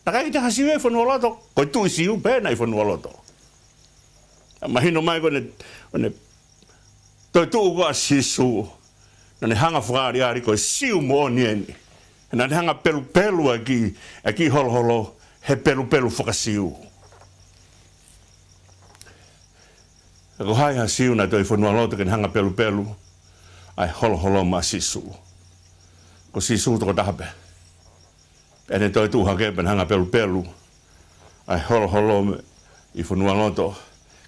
Naʻe ʻikai ke toe ha Siu ia fonualoto, ko e tuʻi Siu pē naʻe fonualoto. Mahino mai ko ʻene, ko ʻene toetuʻu ko ē ʻa Sīsū, naʻa ne hanga fakaʻaliʻali ko e Siu moʻoni eni. Naʻa ne hanga pelupelu ʻa e kiʻi, ʻa e kiʻi holoholo he pelupelu faka-Siu. Ka ko hai ha Siu naʻe toe fonualoto ke ne hanga pelupelu ʻa e holoholo maʻa Sīsū? Ko Sīsū tokotaha pē. Pea ne toetuʻu hake pea ne hanga pelupelu ʻa e holoholo ʻi fonualoto,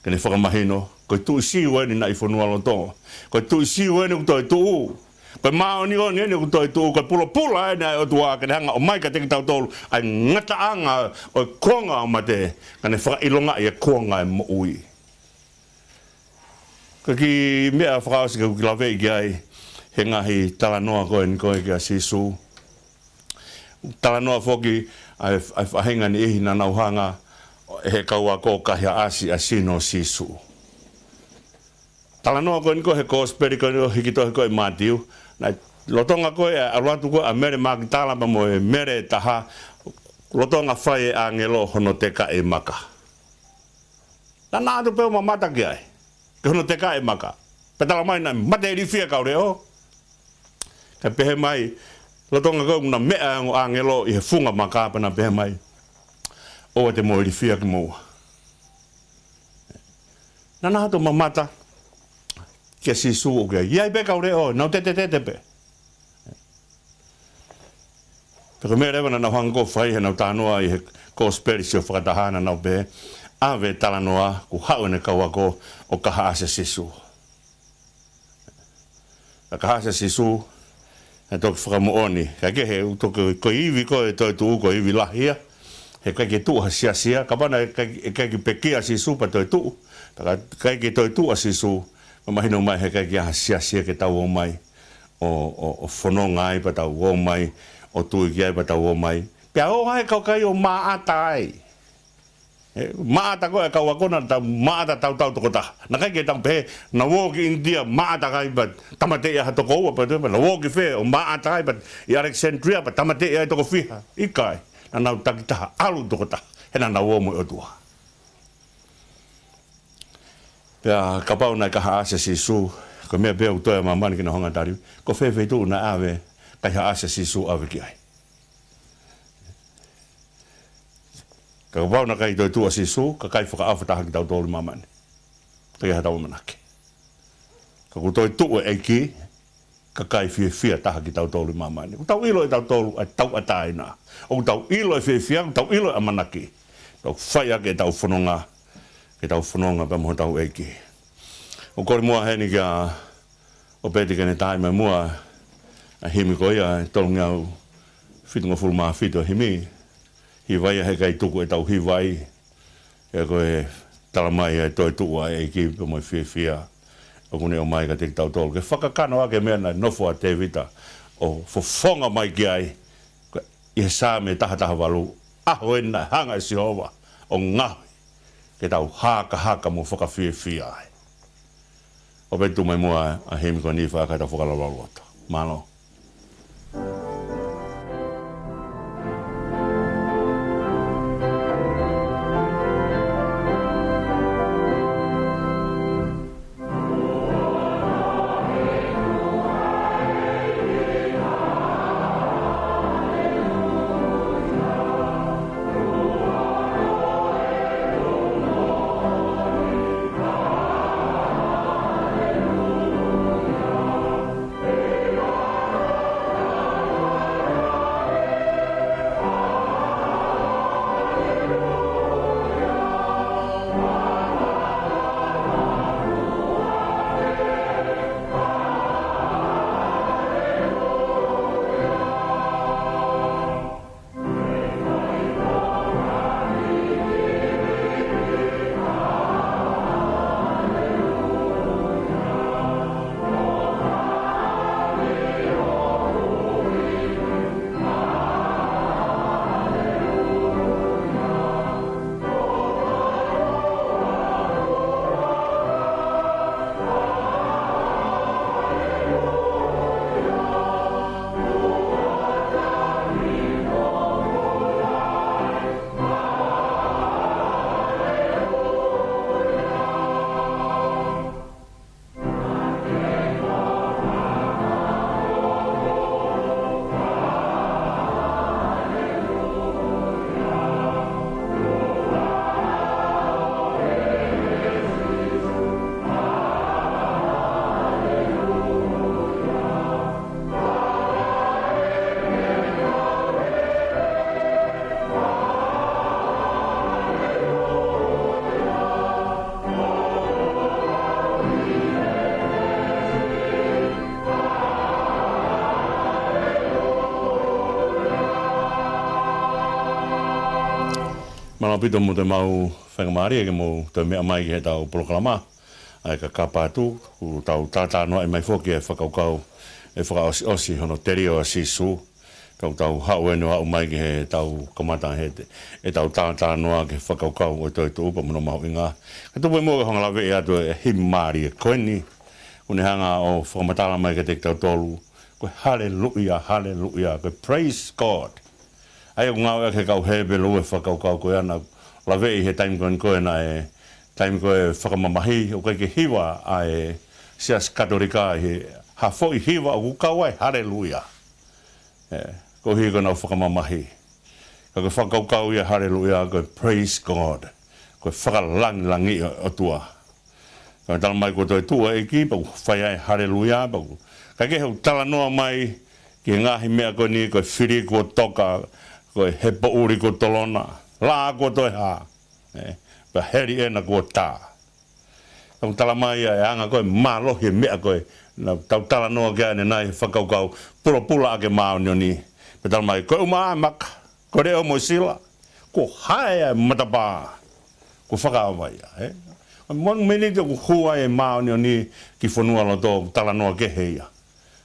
ke ne fakamahino ko e tuʻi Siu eni naʻe fonualoto. Ko e tuʻi Siu eni ʻoku toetuʻu. Ko e māʻoniʻoni eni ʻoku toetuʻu. Ko e pulopula eni ʻa e ʻOtua ke ne hanga ʻomai kiate kitautolu ʻa e ngataʻanga ʻo e kuonga ʻo e mate, ka ne fakaʻilongaʻi e kuonga ʻo e moʻui. Ko e kiʻi meʻa fakaʻosi ke u kiʻi laveʻi ki ai he ngaahi talanoa ko eni ko ē kia Sīsū. Talanoa foki ʻa e, ʻa e faʻahinga niʻihi naʻa nau hanga ʻe he kau ako ʻo kaihaʻasi ʻa e sino ʻo Sīsū. Talanoa ko eni ko ē he Kosipeli ko eni ʻo hiki tohi ko ē ʻe Mātiu. Naʻe lolotonga ko ē ʻa e ʻalu atu ko ē ʻa Mele Makitala pea mo e Mele ʻe taha, lolotonga fai ʻe he ʻāngelo hono tekaʻi e maka. Naʻa nau ʻatu pē ʻo mamata ki ai, ki hono tekaʻi e maka. Pea talamai naʻe mate ilifia e kau leʻo. Kae pehē mai, lolotonga ko ē naʻe meʻa e ongo ʻāngelo ʻi he funga maka pea na pehē mai, ʻoua te mou ilifia kimoua. Naʻa nau ʻatu ʻo mamata kia Sīsū ʻoku ʻi ai pē e kau leʻo, nau tetetete pē. Pea ko e meʻa leva naʻa nau hanga ko ē ʻo fai heʻenau talanoa ʻi he Kosipeli sio fakataha naʻa nau pehē, ʻave e talanoa kuo haʻu ʻene kau ako ʻo kaihaʻasi ʻa Sīsū. Ka kaihaʻasi ʻa Sīsū, ʻe toki fakamoʻoni. Kae kehe, ʻoku toki ko e ivi ko ē ʻo e toetuʻu ko e ivi lahi ia. He ʻikai ke tuʻu ha siasi ia, kapau naʻe ʻikai, ʻikai ke pekia ʻa Sīsū pea toetuʻu. Ka ʻikai ke toetuʻu ʻa Sīsū, naʻe mahino mai he ʻikai ke ʻi ai ha siasi ia ke tau ō mai ʻo, ʻo, ʻo fononga ai pea tau ō mai, ʻo tui ki ai pea tau ō mai. Pea ō ai e kakai ʻo maʻata ai. ʻE, maʻata ko ē e kau ako naʻa nau maʻata tautau tokotaha. Naʻe ʻikai ke tau pehē, naʻa nau ō ki ʻInitia maʻata ai pea tāmateʻi ai ha toko ua pea toe, pea naʻa nau ō ki fē ʻo maʻata ai pea ʻi ʻAlekisandria pea tāmateʻi ai e toko fiha. ʻIkai, naʻa nau takitaha ʻalu tokotaha. He naʻa nau ō mo e ʻOtua. Pea kapau naʻe kaihaʻasi ʻa Sīsū, ko e meʻa pē ʻoku toe ʻa māmani ke nau hanga ʻo tali, ko fē feituʻu naʻe ʻave, kaihaʻasi ʻa Sīsū ʻave ki ai? Kapau naʻe ʻikai toetuʻu ʻa Sīsū, kakai fakaʻofa taha kitautolu ʻi māmani. ʻIkai ha tau ʻamanaki. Ka kuo toetuʻu e ʻEiki, kakai fiefia taha kitautolu ʻi māmani. ʻOku tau ʻilo ʻe tautolu ʻa e tauʻatāina. ʻOku tau ʻilo e fiefia, ʻoku tau ʻilo e ʻamanaki. Tau fai ʻaki ʻetau fononga, ke tau fononga pea mo hotau ʻEiki. ʻOku kole muʻa heni kia ʻOpeti ke ne taaʻi mai muʻa ʻa e himi ko ia, ʻe tolungeau fitungofulu mā fitu e himi. Hiva ia he ʻikai tuku ʻetau hiva ai. He ko e talamai ʻa e toetuʻu ʻa e ʻEiki pea mo e fiefia ʻoku ne ʻomai kiate kitautolu. Ke fakakano ʻaki e meʻa naʻe nofo ai ʻa Tēvita ʻo fofonga mai ki ai. ʻI he Saame taha taha valu, ʻaho eni naʻe hanga ʻe Sihova ʻo ngaohi ke tau hakahaka mo fakafiefia ai. ʻOpeti tuku mai muʻa ʻa e himi ko eni fakaʻamu ke tau fakalaulauloto. Mālō. Mālō ʻaupito hoʻomou toe maʻu faingamālie ke mou toe meʻa mai ki heʻetau polokalama ʻa e Kakapa Atu, ʻoku tau talanoaʻi mai foki e fakakaukau ʻe fakaʻosiʻosi hono telio ʻa Sīsū. Tau tau haʻu eni ʻo aʻu mai ki heʻetau kamata he te, ʻetau talanoa ki he fakakaukau ʻo e toetuʻu pea mo hono mahuʻinga. Ka tuku muʻa ke u hanga ʻo laveʻi atu e himi mālie ko eni, ʻoku ne hanga ʻo fakamatala mai kiate kitautolu, ko e haleluʻia, haleluʻia, ko e praise God. ʻA ia ʻoku ngāueʻaki ʻe he kau Hepelū e fakakaukau ko ia naʻa ku laveʻi he taimi ko eni ko ē naʻe, taimi ko ē fakamamahi, ʻoku ʻikai ke hiva ʻa e Siasi Katolika ʻi ha foʻi hiva ʻoku kau ai e haleluʻia. ʻE, koeʻuhi ko ʻenau fakamamahi. Ka ko e fakakaukau ia haleluʻia, ko e praise God. Ko e fakalangilangiʻi ʻa e ʻOtua. Ka talamai kuo toe tuʻu e ʻEiki, pea ʻoku fai ai e haleluʻia, pea ʻoku, kae kehe ʻoku talanoa mai ki he ngaahi meʻa ko eni, ko e fili kuo toka, ko e hepoʻuli kuo tolona, laʻā kuo toe hā, ē, pea heli ʻena kuo tā. Pea ʻoku talamai ʻa e anga ko ē mālohi e meʻa ko ē naʻa tau talanoa ki ai ʻanenai he fakakaukau pulapula ʻaki e māʻoniʻoni. Pea talamai, ko e ʻuma ʻa e maka, ko e leʻo mo e sila, kuo hae ʻa e matapā, kuo fakaava ia, ē? One minute ʻoku hū ai e māʻoniʻoni ki fonualoto, talanoa kehe ia.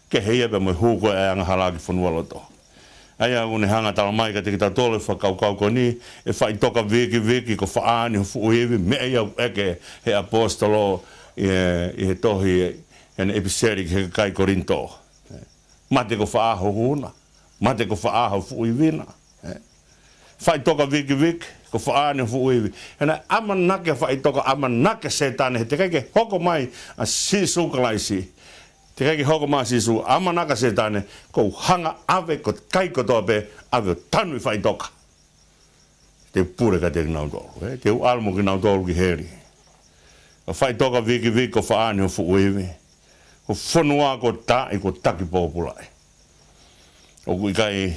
Kehe ia pea mo e hū ko ē ʻa e angahala ki fonualoto. ʻA ia ʻoku ne hanga ʻo talamai kiate kitautolu e fakakaukau ko eni, ʻe faʻitoka vikiviki ko faʻa ni ho fuʻu ivi, meʻa ia ʻoku ʻeke ʻe he ʻaposetolo ʻi he, ʻi he tohi ʻi heʻene ʻipiseli ki he kakai Kolinitō. Mate ko faʻa ho huhu na. Mate ko faʻa ho fuʻu ivi na. Ē. Faʻitoka vikiviki, ko faʻa ni ho fuʻu ivi. He naʻe ʻamanaki ʻa e faʻitoka, ʻamanaki ʻa Sētane, he teʻeki ai ke hoko mai ʻa Sīsū Kalaisi. Teʻeki ai ke hoko mai ʻa Sīsū, ʻamanaki ʻa Sētane, ʻoku ou hanga ʻo ʻave ki he kakai kotoa pē, ʻave ʻo tanu ʻi faʻitoka. Te u pule kiate kinautolu, ē? Te u ʻalu mo kinautolu ki heli. Ko e faʻitoka vikiviki ko faʻa ni ho fuʻu ivi. Ko e fonua kuo taaʻi, kuo taki pōpulaʻi. ʻOku ʻikai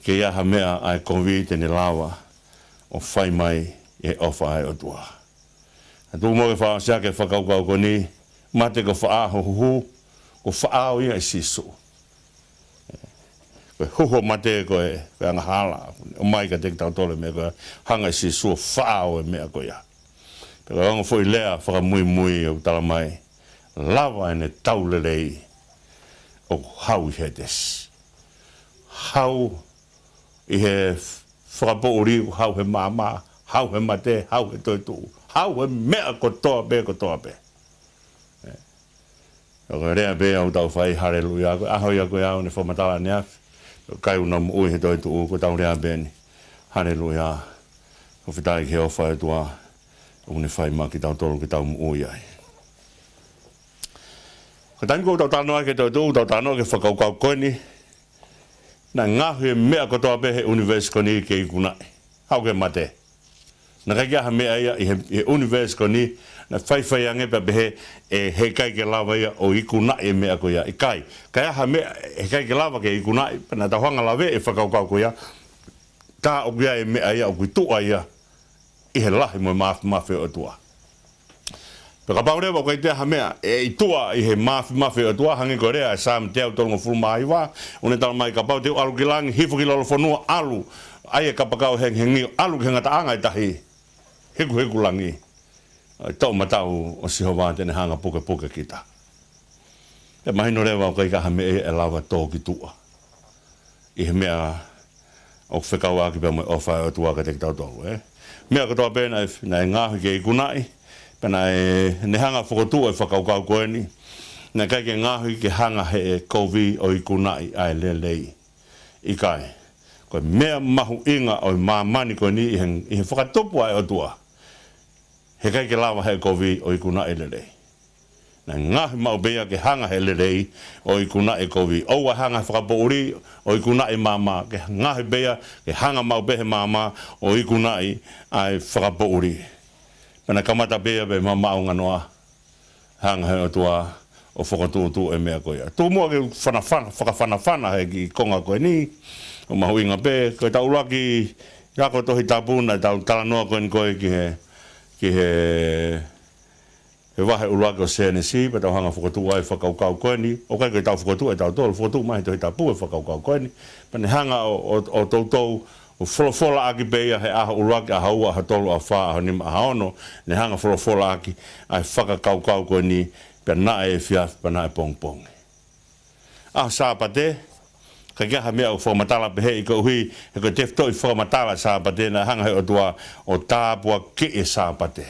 ke ʻi ai ha meʻa ʻa e kovi te ne lava ʻo fai mai ʻi he ʻofa ʻa e ʻOtua. Ka tuku muʻa ke fakaʻosi ʻaki e fakakaukau ko eni, mate ko faʻa ho huhu, ko faʻao ia ʻe Sīsū. Ko e huhu ʻo e mate ko e, ko e angahala, ʻomai kiate kitautolu e meʻa ko ē, hanga ʻe Sīsū ʻo faʻao e meʻa ko ia. Pea ko e ongo foʻi lea fakamuimui ʻoku talamai, lava ʻene tau lelei ʻoku hau ʻi Hētesi. Hau ʻi he fakapoʻuli, hau he maama, hau he mate, hau he toetuʻu, hau he meʻa kotoa pē, kotoa pē. Ē. Ka ko e lea pē ia ʻoku tau fai, haleluʻia, ko e ʻaho ia ko ia ʻoku ne fakamatala ʻaneafi. Ko e kakai ʻoku nau moʻui he toetuʻu, ko ʻetau lea pē eni. Haleluʻia. Fakafetaʻi ki he ʻofa ʻa e ʻOtua ʻoku ne fai maʻa kitautolu ke tau moʻui ai. Ko e taimi ko ē ʻoku tau talanoa ki he toetuʻu, ʻoku tau talanoa ki he fakakaukau ko eni. Naʻe ngaohi e meʻa kotoa pē he ʻunivēsi ko eni ke ikunaʻi. Haʻu ki he mate. Naʻe ʻikai ke ʻi ai ha meʻa ia ʻi he, ʻi he ʻunivēsi ko eni, naʻe faifai ange pea pehē ʻe heʻikai ke lava ia ʻo ikunaʻi e meʻa ko ia. ʻIkai. Ka ʻi ai ha meʻa heʻikai ke lava ke ikunaʻi, pea naʻa tau hanga ʻo laveʻi e fakakaukau ko ia, tā ʻoku ʻi ai e meʻa ia ʻoku ʻi tuʻa ia ʻi he lahi mo e māfimafi ʻo e ʻOtua. Pea kapau leva ʻoku ʻikai toe ʻi ai ha meʻa ʻe ʻi tuʻa ʻi he māfimafi ʻo e ʻOtua, hangē ko e lea ʻa e Saame teau tolungofulu mā hiva, ʻoku ne talamai, kapau te u ʻalu ki langi, hifo ki lolofonua, ʻalu, ʻai e kapakau hengihengi, ʻalu ki he ngataʻanga ʻo e tahi, hikuhiku langi, ʻa e toʻomataʻu ʻo Sihova te ne hanga ʻo pukepuke kita. Pea mahino leva ʻoku ʻikai ke ʻi ai ha meʻa ʻe lava tō ki tuʻa ʻi he meʻa ʻoku fekauʻaki pea mo e ʻofa ʻa e ʻOtua kiate kitautolu, ē. Meʻa kotoa pē naʻe, naʻe ngaohi ke ikunaʻi, pea naʻe, ne hanga ʻo fokotuʻu e fakakaukau ko eni, naʻe ʻikai ke ngaohi ke hanga ʻe he kovi ʻo ikunaʻi ʻa e lelei. ʻIkai. Ko e meʻa mahuʻinga ʻo e māmani ko eni ʻi he, ʻi he fakatupu ʻa e ʻOtua, heʻikai ke lava ʻe he kovi ʻo ikunaʻi e lelei. Naʻe ngaohi maʻu pē ia ke hanga ʻe he lelei ʻo ikunaʻi e kovi. ʻOua ʻe hanga ʻe he fakapoʻuli ʻo ikunaʻi e maama, ke ngaohi pē ia ke hanga maʻu pē ʻe he maama ʻo ikunaʻi ʻa e fakapoʻuli. Pea naʻe kamata pē ia pea mamaʻo nganoa, hanga ʻe he ʻOtua ʻo fokotuʻutuʻu e meʻa ko ia. Tuku muʻa ke u fanafana, fakafanafana he kiʻi konga ko eni, ʻoku mahuʻinga pē, ko ʻetau ʻuluaki ako Tohi Tapu naʻa tau talanoa ko eni ko ē ki he, ki he he vahe ʻuluaki ʻo Sēnesi, pea tau hanga ʻo fokotuʻu ai e fakakaukau ko eni, ʻoku ʻikai ko ʻetau fokotuʻu ʻe tautolu, fokotuʻu mai ʻe he Tohi Tapu e fakakaukau ko eni, pea ne hanga ʻo, ʻo, ʻo toutou ʻOku folofolaʻaki pē ia he ʻaho ʻuluaki, ʻaho ua, ʻaho tolu, ʻaho fā, ʻaho nima, ʻaho ono, ne hanga folofolaʻaki ʻa e fakakaukau ko eni, pea naʻe efiafi, pea naʻe pongipongi. ʻAho Sāpate, ʻikai ke ʻi ai ha meʻa ʻoku fakamatala pehē ʻi koeʻuhi, he ko e tefitoʻi fakamatala Sāpate, naʻe hanga he ʻOtua ʻo tāpuakiʻi e Sāpate.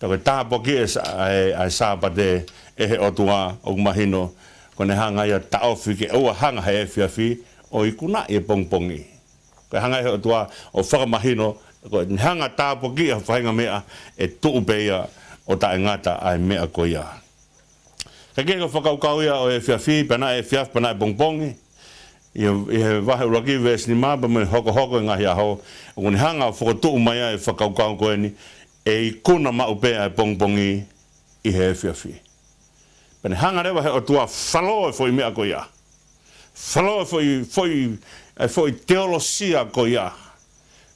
Pea ko e tāpuakiʻi e Sā-, ʻa e, ʻa e Sāpate ʻe he ʻOtua ʻoku mahino, ko ʻene hanga ia ʻo taʻofi ke ʻoua hanga he efiafi ʻo ikunaʻi e pongipongi. Ko e hanga he ʻOtua ʻo fakamahino, ko ʻene hanga tāpuakiʻi ha faʻahinga meʻa ʻe tuʻu pē ia ʻo taʻengata ʻa e meʻa ko ia. Ka ke ko e fakakaukau ia ʻo e efiafi, pea naʻe efiafi, pea naʻe pongipongi. ʻI he, ʻi he vahe ʻuluaki veesi nima, pea mo e hokohoko e ngaahi ʻaho, ʻoku ne hanga ʻo fokotuʻu mai ai e fakakaukau ko eni, ʻe ikuna maʻu pē ʻa e pongipongi ʻi he efiafi. Pea ne hanga leva he ʻOtua ʻo falō e foʻi meʻa ko ia. Falō e foʻi, foʻi, e foʻi teolosia ko ia.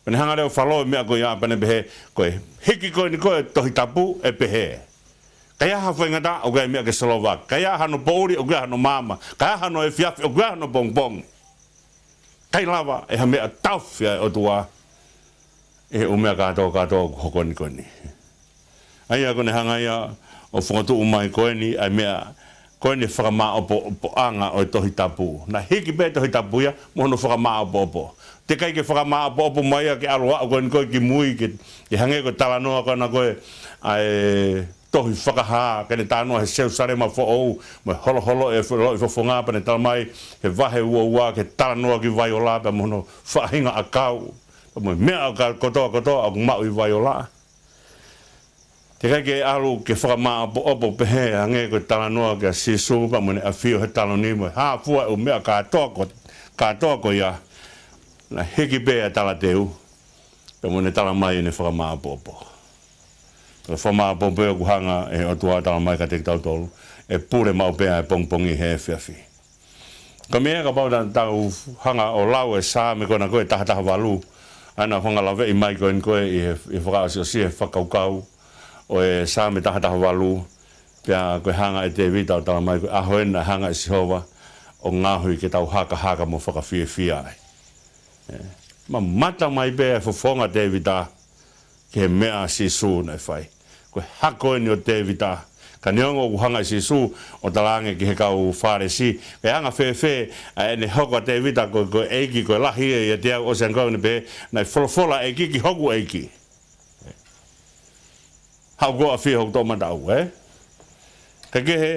Pea ne hanga leva ʻo falō e meʻa ko ia, pea ne pehē, ko e hiki ko eni ko ē Tohi Tapu ʻe pehē. Ka ʻi ai ha faingataʻa, ʻoku ʻi ai e meʻa ke solova. Ka ʻi ai hano poʻuli, ʻoku ʻi ai hano maama. Ka ʻi ai hano efiafi, ʻoku ʻi ai hano pongipongi. ʻIkai lava ʻe ha meʻa ʻo taʻofi ʻa e ʻOtua ʻi he ʻū meʻa kātoa kātoa ʻoku hoko ni ko eni. ʻA ia ko ʻene hanga ia ʻo fokotuʻu mai ko eni ʻa e meʻa, ko eni e fakamāʻopoʻopoʻanga ʻo e Tohi Tapu. Naʻe hiki pē Tohi Tapu ia mo hono fakamāʻopoʻopo. Teʻeki ai ke fakamāʻopoʻopo mai ia ke ʻalu ʻo aʻu ko eni ko ē ki mui ke, ke hangē ko e talanoa ko ena ko ē ʻa e tohi Fakahā, ke ne talanoa he Selusalema foʻou, mo e holoholo e fo-, loʻi fofonga, pea ne talamai he vahe ua ua ke talanoa ki Vaiola, pea mo hono faʻahinga ʻakau, pea mo e meʻa ʻoku kotoa kotoa ʻoku maʻu ʻi Vaiola. Teʻeki ai ke ʻalu ke fakamāʻopoʻopo pehē, hangē ko e talanoa kia Sīsū, pea mo ʻene ʻafio he taloni mo e hā fua e ʻū meʻa kātoa ko, kātoa ko ia, naʻe hiki pē ʻa e talateu, pea mo ʻene talamai ʻene fakamāʻopoʻopo. Ko e fakamāʻopoʻopo ʻoku hanga ʻe he ʻOtua ʻo talamai kiate kitautolu, ʻe pule maʻu pē ʻa e pongipongi he efiafi. Ko e meʻa kapau te tau hanga ʻo lau e Saame ko ena ko ē taha taha valu, ʻa ena ʻoku hanga ʻo laveʻi mai ko eni ko ē ʻi he, ʻi he fakaʻosiʻosi e fakakaukau ʻo e Saame taha taha valu, pea ko e hanga ʻe Tēvita ʻo talamai ko e ʻaho eni naʻe hanga ʻe Sihova ʻo ngaohi ke tau hakahaka mo fakafiefia ai. ʻE, mamata mai pē e fofonga ʻo Tēvita ki he meʻa ʻa Sīsū naʻe fai. Ko e hako eni ʻo Tēvita. Ka neongo ʻoku hanga ʻe Sīsū ʻo talaange ki he kau Fālesi, ko e anga fēfē ʻa ʻene hoko ʻa Tēvita ko, ko e ʻeiki, ko e lahi ia ʻiate au, ʻosi ange ko ē ʻene pehē, naʻe folofola ʻa e ʻEiki ki hoku ʻEiki. Haʻu koe ʻo ʻafio ʻi hoku toʻomataʻu, ē? Ka kehe,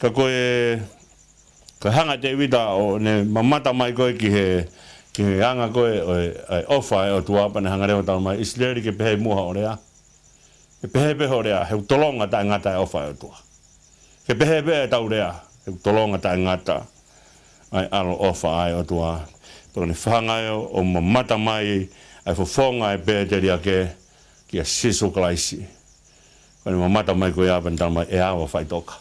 ka ko e, ka hanga ʻe Tēvita ʻo ne mamata mai ko ē ki he, ki he anga ko ē ʻo e, ʻa e ʻofa ʻa e ʻOtua, pea ne hanga leva ʻo talamai, ʻIsileli, ke pehē muʻa hoʻo lea. Ke pehē pē hoʻo lea, he ʻoku tolonga taʻengata e ʻofa ʻa e ʻOtua. Ke pehē pē ʻetau lea, he ʻoku tolonga taʻengata ʻa e ʻaloʻofa ʻa e ʻOtua. Pea ko ʻene hanga ia ʻo mamata mai ʻa e fofonga ʻo e pēteliake kia Sīsū Kalaisi. Ko ʻene mamata mai ko ia pea ne talamai, ʻe ava, faʻitoka.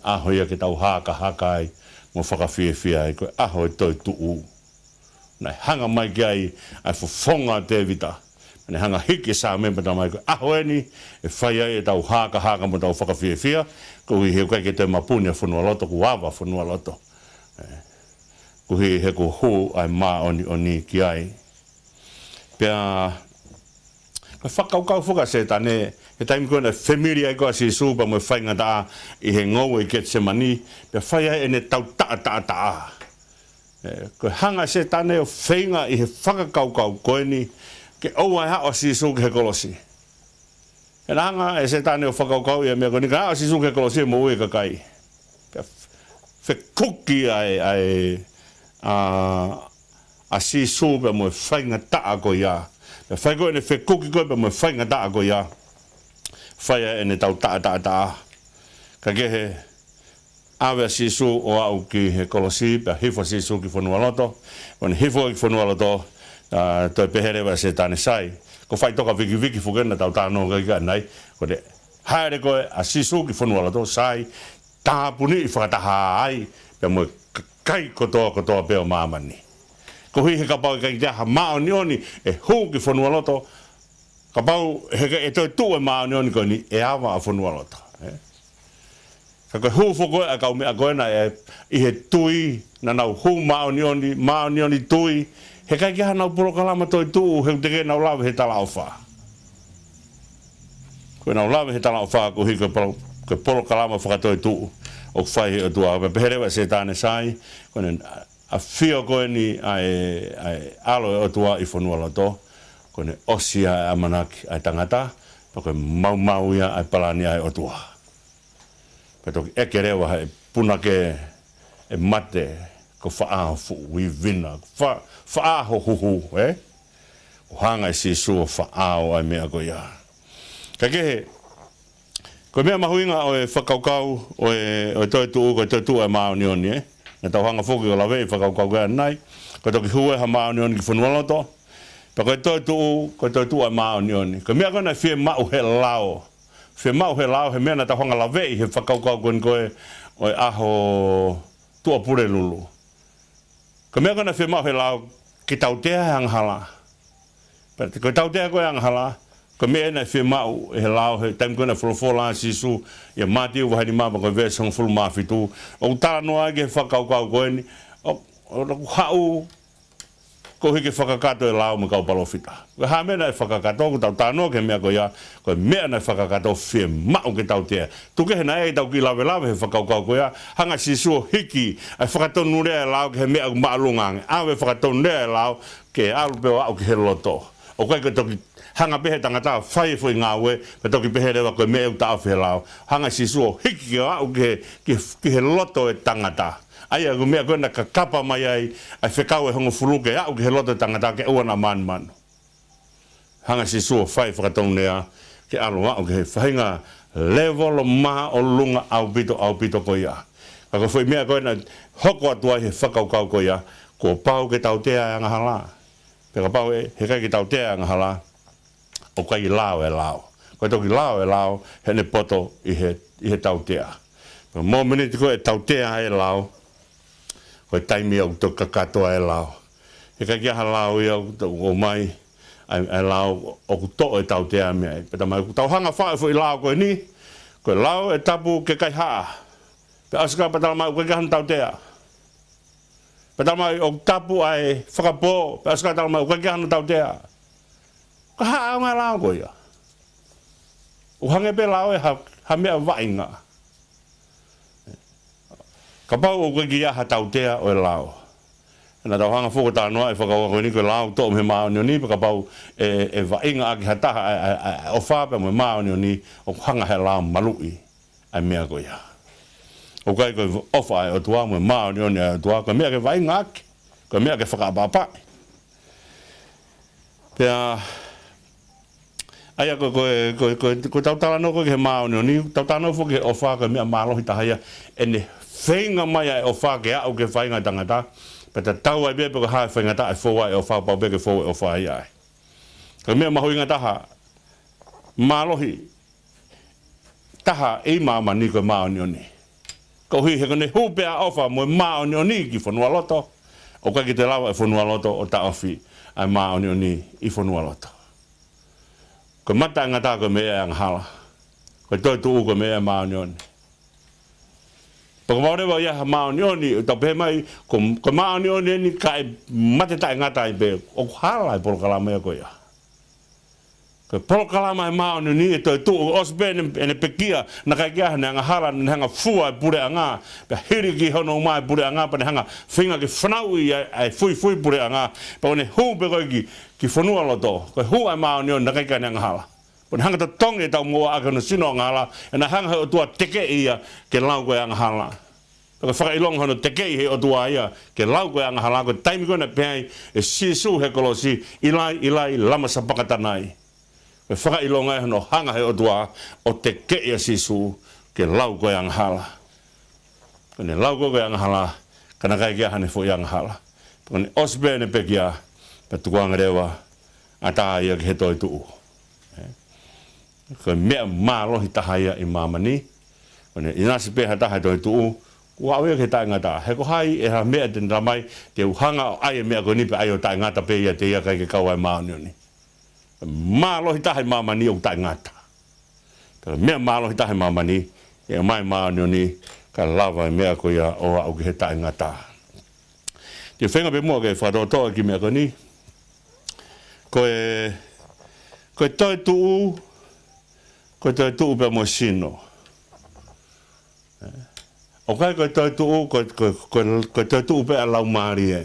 ʻAho ia ke tau hakahaka ai mo fakafiefia ai, ko e ʻaho ʻo e toetuʻu. Naʻe hanga mai ki ai ʻa e fofonga ʻo Tēvita. Naʻe hanga ʻo hiki e Saame pea talamai, ko e ʻaho eni ʻe fai ai ʻetau hakahaka mo ʻetau fakafiefia, koeʻuhi he ʻoku ʻikai ke toe mapuni ʻa e fonualoto, kuo ava e fonualoto. ʻE, koeʻuhi he kuo hū ʻa e māʻoniʻoni ki ai. Pea, ko e fakakaukau foki ʻa Sētane, he taimi ko ē naʻe femili ai ko ē ʻa Sīsū pea mo e faingataʻa ʻi he ngoue ʻi Ketisemani, pea fai ai ʻene tau taʻataʻataʻa. ʻE, ko e hanga ʻe Sētane ʻo feinga ʻi he fakakaukau ko eni, ke ʻoua ʻe haʻu ʻa Sīsū ki he kolosi. He naʻe hanga ʻe Sētane ʻo fakakaukau ia meʻa ko eni, ka haʻu ʻa Sīsū ki he kolosi ʻe moʻui e kakai. Pea fekuki ʻa e, ʻa e, ʻa, ʻa Sīsū pea mo e faingataʻa ko ia. Pea fai ko ē ʻene fekuki ko ē pea mo e faingataʻa ko ia, fai ai ʻene tau taʻataʻataʻa. Ka kehe, ʻave ʻa Sīsū ʻo aʻu ki he kolosi, pea hifo ʻa Sīsū ki fonualoto. Ko ʻene hifo ki fonualoto, ʻa, toe pehē leva ʻe Sētane, sai, ko e faʻitoka vikiviki foki ena naʻa tau talanoa ki ai ʻanenai. Ko ʻene hāʻele ko ē ʻa Sīsū ki fonualoto, sai, tāpuniʻi fakataha ai pea mo e kakai kotoa kotoa pē ʻo māmani. Koeʻuhi he kapau ʻe ʻikai toe ʻi ai ha māʻoniʻoni ʻe hū ki fonualoto, kapau he ʻikai toe tuʻu e māʻoniʻoni ko eni, ʻe ava ʻa fonualoto, ē? Ka ko e hū foki ko ē ʻa e kau meʻa ko ena ʻi he tui, naʻa nau hū māʻoniʻoni, māʻoniʻoni tui, He ʻikai ke ʻi ai haʻanau polokalama toetuʻu he ʻoku teʻeki ke nau lave he talaʻofa. Ko ʻenau lave he talaʻofa koeʻuhi ko e polo-, ko e polokalama fakatoetuʻu ʻoku fai he ʻOtua. Pea pehē leva ʻe Sētane, sai, ko ʻene ʻafio ko eni ʻa e, ʻa e ʻAlo ʻo e ʻOtua ʻi fonualoto, ko ʻene ʻosi ʻa e ʻamanaki ʻa e tangata, pea ko e maumau ia ʻa e palani ʻa e ʻOtua. Pea toki ʻeke leva ʻe he punake, ʻe mate, ko e faʻa fuʻu ivina, fa-, faʻa ho huhu, ē? Kuo hanga ʻe Sīsū ʻo faʻao ʻa e meʻa ko ia. Ka kehe, ko e meʻa mahuʻinga ʻo e fakakaukau ʻo e, ʻo e toetuʻu, ko e toetuʻu ʻa e māʻoniʻoni, ē? Naʻa tau hanga foki ʻo laveʻi e fakakaukau ko eni, ko e toki hū ʻa e māʻoniʻoni ki fonualoto, pea ko e toetuʻu, ko e toetuʻu ʻa e māʻoniʻoni. Ko e meʻa ko ē naʻe fiemaʻu he lao. Fiemaʻu he lao, he meʻa naʻa tau hanga laveʻi he fakakaukau ko eni ko e, ʻo e ʻaho Tuʻapulelulu. Ko e meʻa ko ē naʻe fiemaʻu he lao, ke tautea e angahala. Pea ko e tautea ko ē e angahala, ko e meʻa naʻe fiemaʻu ʻe he lao, he taimi ko ē naʻe folofola ai ʻa Sīsū, ʻia Mātiu vahe nima pea ko e veesi hongofulu mā fitu. ʻOku talanoa ai ki he fakakaukau ko eni, ʻo, ʻo, ʻoku haʻu, koeʻuhi ke fakakakato e lao mo e kau palōfita. Ko e hā e meʻa naʻe fakakakato, ʻoku tau talanoa ki he meʻa ko ia, ko e meʻa naʻe fakakakato fiemaʻu ke tautea. Tuku kehe naʻe ʻi ai ʻetau kiʻi lavelave he fakakaukau ko ia, hanga ʻe Sīsū ʻo hiki ʻa e fakatonulea e lao ki he meʻa ʻoku māʻolunga ange. ʻAve e fakatonulea e lao ke ʻalu pē ʻo aʻu ki he loto. ʻOku ʻikai ke toki hanga pē he tangata ʻo fai e foʻi ngāue, pea toki pehē leva ko e meʻa ʻoku taʻofi he lao. Hanga ʻe Sīsū ʻo hiki ke aʻu ki he, ki he, ki he loto e tangata. ʻA ia ko e meʻa ko ē naʻe kakapa mai ai ʻa e fekau ʻe hongofulu ke aʻu ki he loto e tangata ke ʻoua naʻa mānumanu. Hanga ʻe Sīsū ʻo fai e fakatonulea ke ʻalu ʻo aʻu ki he faʻahinga lēvolo māʻolunga ʻaupito, ʻaupito ko ia. Ka ko e foʻi meʻa ko ē naʻe hoko atu ai he fakakaukau ko ia, kuo pau ke tautea e angahala. Pea kapau ʻe, he ʻikai ke tautea e angahala, ʻoku ʻikai lao e lao. Ko e toki lao e lao, heʻene poto ʻi he, ʻi he tautea. Ko e mōmeniti ko ē ʻe tautea ai e lao, ko e taimi ia ʻoku toki kakato ai e lao. He ʻikai ke ʻi ai ha lao ia ʻoku to-, ʻomai, ʻa e, ʻa e lao ʻoku toʻo e tautea mei ai. Pea talamai ʻoku tau hanga ʻo faʻu e foʻi lao ko eni, ko e lao ʻe tapu ke kaihaʻa. Pea ʻosi ko ia pea talamai ʻoku ʻikai ke ʻi ai hano tautea. Pea talamai ʻoku tapu ʻa e fakapō, pea ʻosi ko ia talamai ʻoku ʻikai ke ʻi ai hano tautea. Ko e hā ʻaonga e lao ko ia? ʻOku hangē pē lao ia ha, ha meʻa vaʻinga. Kapau ʻoku ʻikai ke ʻi ai ha tautea ʻo e lao. Naʻa tau hanga foki ʻo talanoa e fakakaukau ko eni ko e lao toʻo mei he māʻoniʻoni, pea kapau ʻe, ʻe vaʻinga ʻaki ha taha ʻa e, ʻa e, ʻa e, ʻa e ʻofa pea mo e māʻoniʻoni, ʻoku hanga ʻe he lao ʻo maluʻi ʻa e meʻa ko ia. ʻOku ʻikai ko e ʻofa ʻa e ʻOtua mo e māʻoniʻoni ʻa e ʻOtua, ko e meʻa ke vaʻinga ʻaki, ko e meʻa ke fakaʻapaʻapaʻi. Pea, ʻa ia ko, ko, ko, ko, ko ʻetau talanoa ko ē ki he māʻoniʻoni, tau talanoa foki ki he ʻofa ko e meʻa mālohi taha ia, ʻene feinga mai ʻa e ʻofa ke aʻu ki he faʻahinga ʻo e tangata, pea tatau ai pē pe ko e hā e faingataʻa ʻe fou ai e ʻofa, pau pē ke fou e ʻofa ia ai. Ko e meʻa mahuʻinga taha, mālohi taha ʻi māmani ko e māʻoniʻoni. Koeʻuhi he ko ʻene hū pē ʻa e ʻofa mo e māʻoniʻoni ki fonualoto, ʻoku ʻikai ke toe lava ʻe fonualoto ʻo taʻofi ʻa e māʻoniʻoni ʻi fonualoto. Ko e mata ʻo e ngata ko e meʻa ʻa e angahala. Ko e toetuʻu ko e meʻa ʻa e māʻoniʻoni. Pea kapau leva ʻe ʻi ai ha māʻoniʻoni, ʻoku tau pehē mai, ko, ko e māʻoniʻoni eni kae mate taʻengata ai pē, ʻoku hala e polokalama ia ko ia. Ko e polokalama ʻa e māʻoniʻoni ʻe toetuʻu, ʻosi pē ʻene, ʻene pekia, naʻe ʻikai ke ʻi ai hano angahala, naʻe hanga ʻo fua e puleʻanga, pea hili ki hono uma e puleʻanga, pea ne hanga ʻo feinga ke fanauʻi ʻa e, ʻa e fuifui puleʻanga, pea ko ʻene hū pē ko ē ki, ki fonualoto, ko e hū ʻa e māʻoniʻoni naʻe ʻikai ke ʻi ai hano angahala. Pea ne hanga ʻo totongi e taumuʻa ʻaki hono sino angahala, he naʻe hanga ʻe he ʻOtua ʻo tekeʻi ia ke lau ko e angahala. Pea ko e fakaʻilonga hono tekeʻi ʻe he ʻOtua ia ke lau ko e angahala, ko e taimi ko ē naʻe pehē ai ʻe Sīsū he kolosi, ʻIlai, ʻIlai, lama sapakitanai. Ko e fakaʻilonga ia hono hanga ʻe he ʻOtua ʻo tekeʻi ʻa Sīsū ke lau ko e angahala. Ko ʻene lau ko ē ko e angahala, ka naʻe ʻikai ke ʻi ai hano foʻi angahala. Pea ko ʻene ʻosi pē ʻene pekia, pea tukuange leva ʻa e ʻatā ia ki he toetuʻu. Ē? Ko e meʻa mālohi taha ia ʻi māmani. Ko ʻene ʻinasi pē ha taha he toetuʻu, kuo aʻu ia ki he taʻengata. He ko hai ʻe ha meʻa te ne talamai, te u hanga ʻo ʻai e meʻa ko eni pea ʻai ʻo taʻengata pē ʻiate ia kae ʻikai ke kau ai e māʻoniʻoni. Mālohi taha ʻi māmani ʻoku taʻengata. Pea meʻa mālohi taha ʻi māmani, ʻe ʻomai e māʻoniʻoni, kae lava e meʻa ko ia ʻo aʻu ki he taʻengata. ʻE feinga pē muʻa ke fakatoʻotoʻo e kiʻi meʻa ko eni. Ko e, ko e toetuʻu, ko e toetuʻu pea mo e sino. ʻOku ʻikai ko e toetuʻu, ko, ko, ko, ko e toetuʻu pē ʻa e laumālie.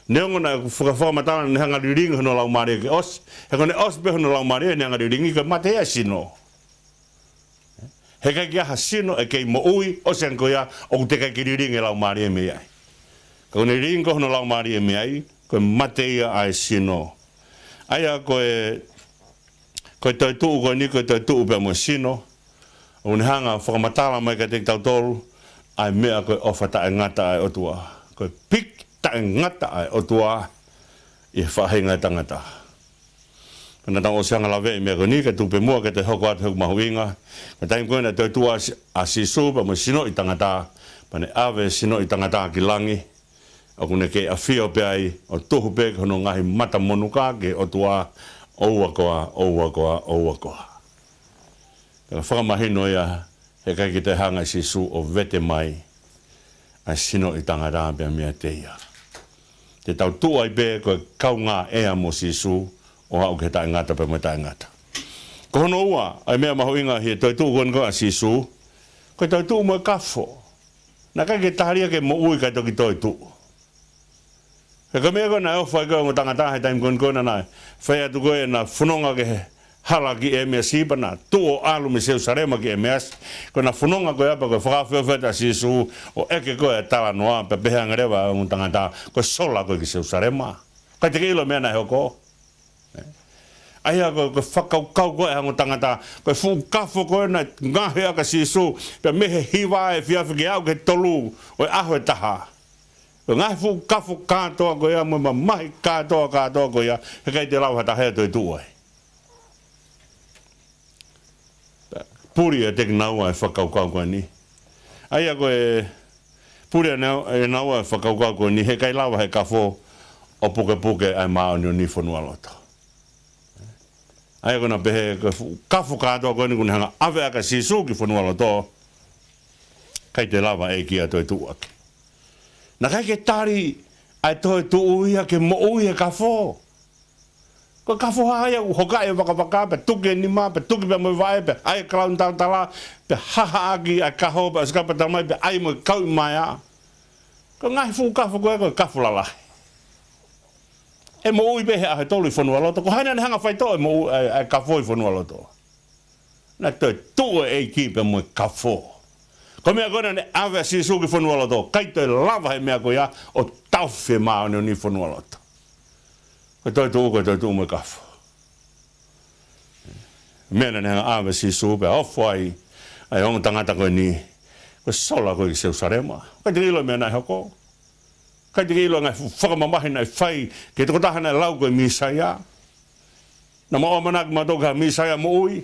Neongo naʻe faka-, fakamatala naʻe hanga ʻo lilingi hono laumālie ke ʻosi. He ko ʻene ʻosi pē hono laumālie, ne hanga ʻo lilingi ko e mate ia e sino. He ʻikai ke ʻi ai ha sino ʻe kei moʻui, ʻosi ange ko ia, ʻoku teʻeki ke lilingi e laumālie mei ai. Ka ko ʻene lilingi ko hono laumālie mei ai, ko e mate ia ʻa e sino. ʻA ia ko e, ko e toetuʻu ko eni, ko e toetuʻu pea mo e sino. ʻOku ne hanga ʻo fakamatala mai kiate kitautolu, ʻa e meʻa ko e ʻofa taʻengata ʻa e ʻOtua. Ko e piki taʻengata ʻa e ʻOtua ʻi he faʻahinga ʻo e tangata. Pea naʻa tau ʻosi hanga ʻo laveʻi e meʻa ko eni, kae tuku pē muʻa ke toe hoko atu hoku mahuʻinga. Ko e taimi ko ē naʻe toetuʻu ai ʻa Sīsū pea mo e sinoʻi tangata, pea ne ʻave e sinoʻi tangata ki langi, ʻoku ne kei ʻafio pē ai ʻo tuhu pē ki hono ngaahi matamonuka ki he ʻOtua, ʻoua koā, ʻoua koā, ʻoua koā. Pea fakamahino ia, he ʻikai ke toe hanga ʻe Sīsū ʻo vete mai ʻa e sinoʻi tangata pea meiate ia. Te tau tuʻu ai pē ko e kaungāʻea mo Sīsū ʻo aʻu ki he taʻengata pea mo e taʻengata. Ko hono ua, ʻa e meʻa mahuʻinga ʻi he toetuʻu ko eni ko ē ʻa Sīsū, ko e toetuʻu mo e kafo. Naʻe ʻikai ke tali ia ke moʻui kae toki toetuʻu. He ko e meʻa ko ē naʻe ʻofa ai ko ē e ongo tangata he taimi ko eni ko ē naʻa na fai atu ko ē ʻena fononga ki he hala ki ʻEmeasi pea na tuʻu ʻo ʻalu mei Selusalema ki ʻEmeasi. Ko ʻena fononga ko ia pea ko e fakaʻofoʻofa atu ʻa Sīsū ʻo ʻeke ko ē e talanoa pea pehē ange leva ʻa e ongo tangata, ko e sola koe ki Selusalema. ʻIkai te ke ʻilo e meʻa naʻe hoko. ʻA ia ko e, ko e fakakaukau ko ē ʻa e ongo tangata, ko e fuʻu kafo ko ē naʻe ngaohi ʻaki ʻa Sīsū, pea mei he hiva ʻo e efiafi ke aʻu ki he tolu ʻo e ʻaho ʻe taha. Ko e ngaahi fuʻu kafo kātoa ko ia, mo e mamahi kātoa, kātoa ko ia, he ʻikai toe lava ha taha ia ʻo toetuʻu ai. Puli ʻiate kinaua e fakakaukau ko eni. ʻA ia ko e puli ʻiate kinaua e fakakaukau ko eni, he ʻikai lava ʻe he kafo ʻo pukepuke ʻa e māʻoniʻoni fonualoto. ʻA ia ko ʻena pehē ko e fuʻu kafo kātoa ko eni kuo ne hanga ʻo ʻave ʻaki ʻa Sīsū ki fonualoto, ʻikai toe lava ʻe ia ʻo toetuʻu ʻaki. Naʻe ʻikai ke tali ʻa e toetuʻu ia ke moʻui e kafo. Ko e kafo hā ia ʻoku hokaʻi e vakavaka, pea tuki e nima, pea tuki pea mo e vaʻe, pea ʻai e kalauni talatala, pea hahaʻaki ʻa e kaho, pea ʻosi kapa talamai, pea ʻai mo e kauʻi maea. Ko e ngaahi fuʻu kafo ko ē, ko e kafo lalahi. ʻE moʻui pē he ʻaho ʻe tolu ʻi fonualoto, ko hai naʻa ne hanga ʻo faitoʻo e moʻu-, ʻa e, ʻa e kafo ʻi fonualoto. Naʻe toetuʻu e ʻEiki pea mo e kafo. Ko e meʻa ko ē naʻa ne ʻave ʻa Sīsū ki fonualoto, ʻikai toe lava ʻe he meʻa ko ia ʻo taʻofi e māʻoniʻoni fonualoto. Ko e toetuʻu, ko e toetuʻu mo e kafo. Meʻa naʻa ne hanga ʻo ʻave ʻa Sīsū pea ʻofa ai ʻa e ongo tangata ko eni, ko e sola koe ki Selusalema. ʻIkai te ke ʻilo e meʻa naʻe hoko. ʻIkai te ke ʻilo e ngaahi fuʻu fakamamahi naʻe fai ki he tokotaha naʻe lau ko e Mīsaia. Naʻa mau ʻamanaki mautolu ki ha Mīsaia moʻui.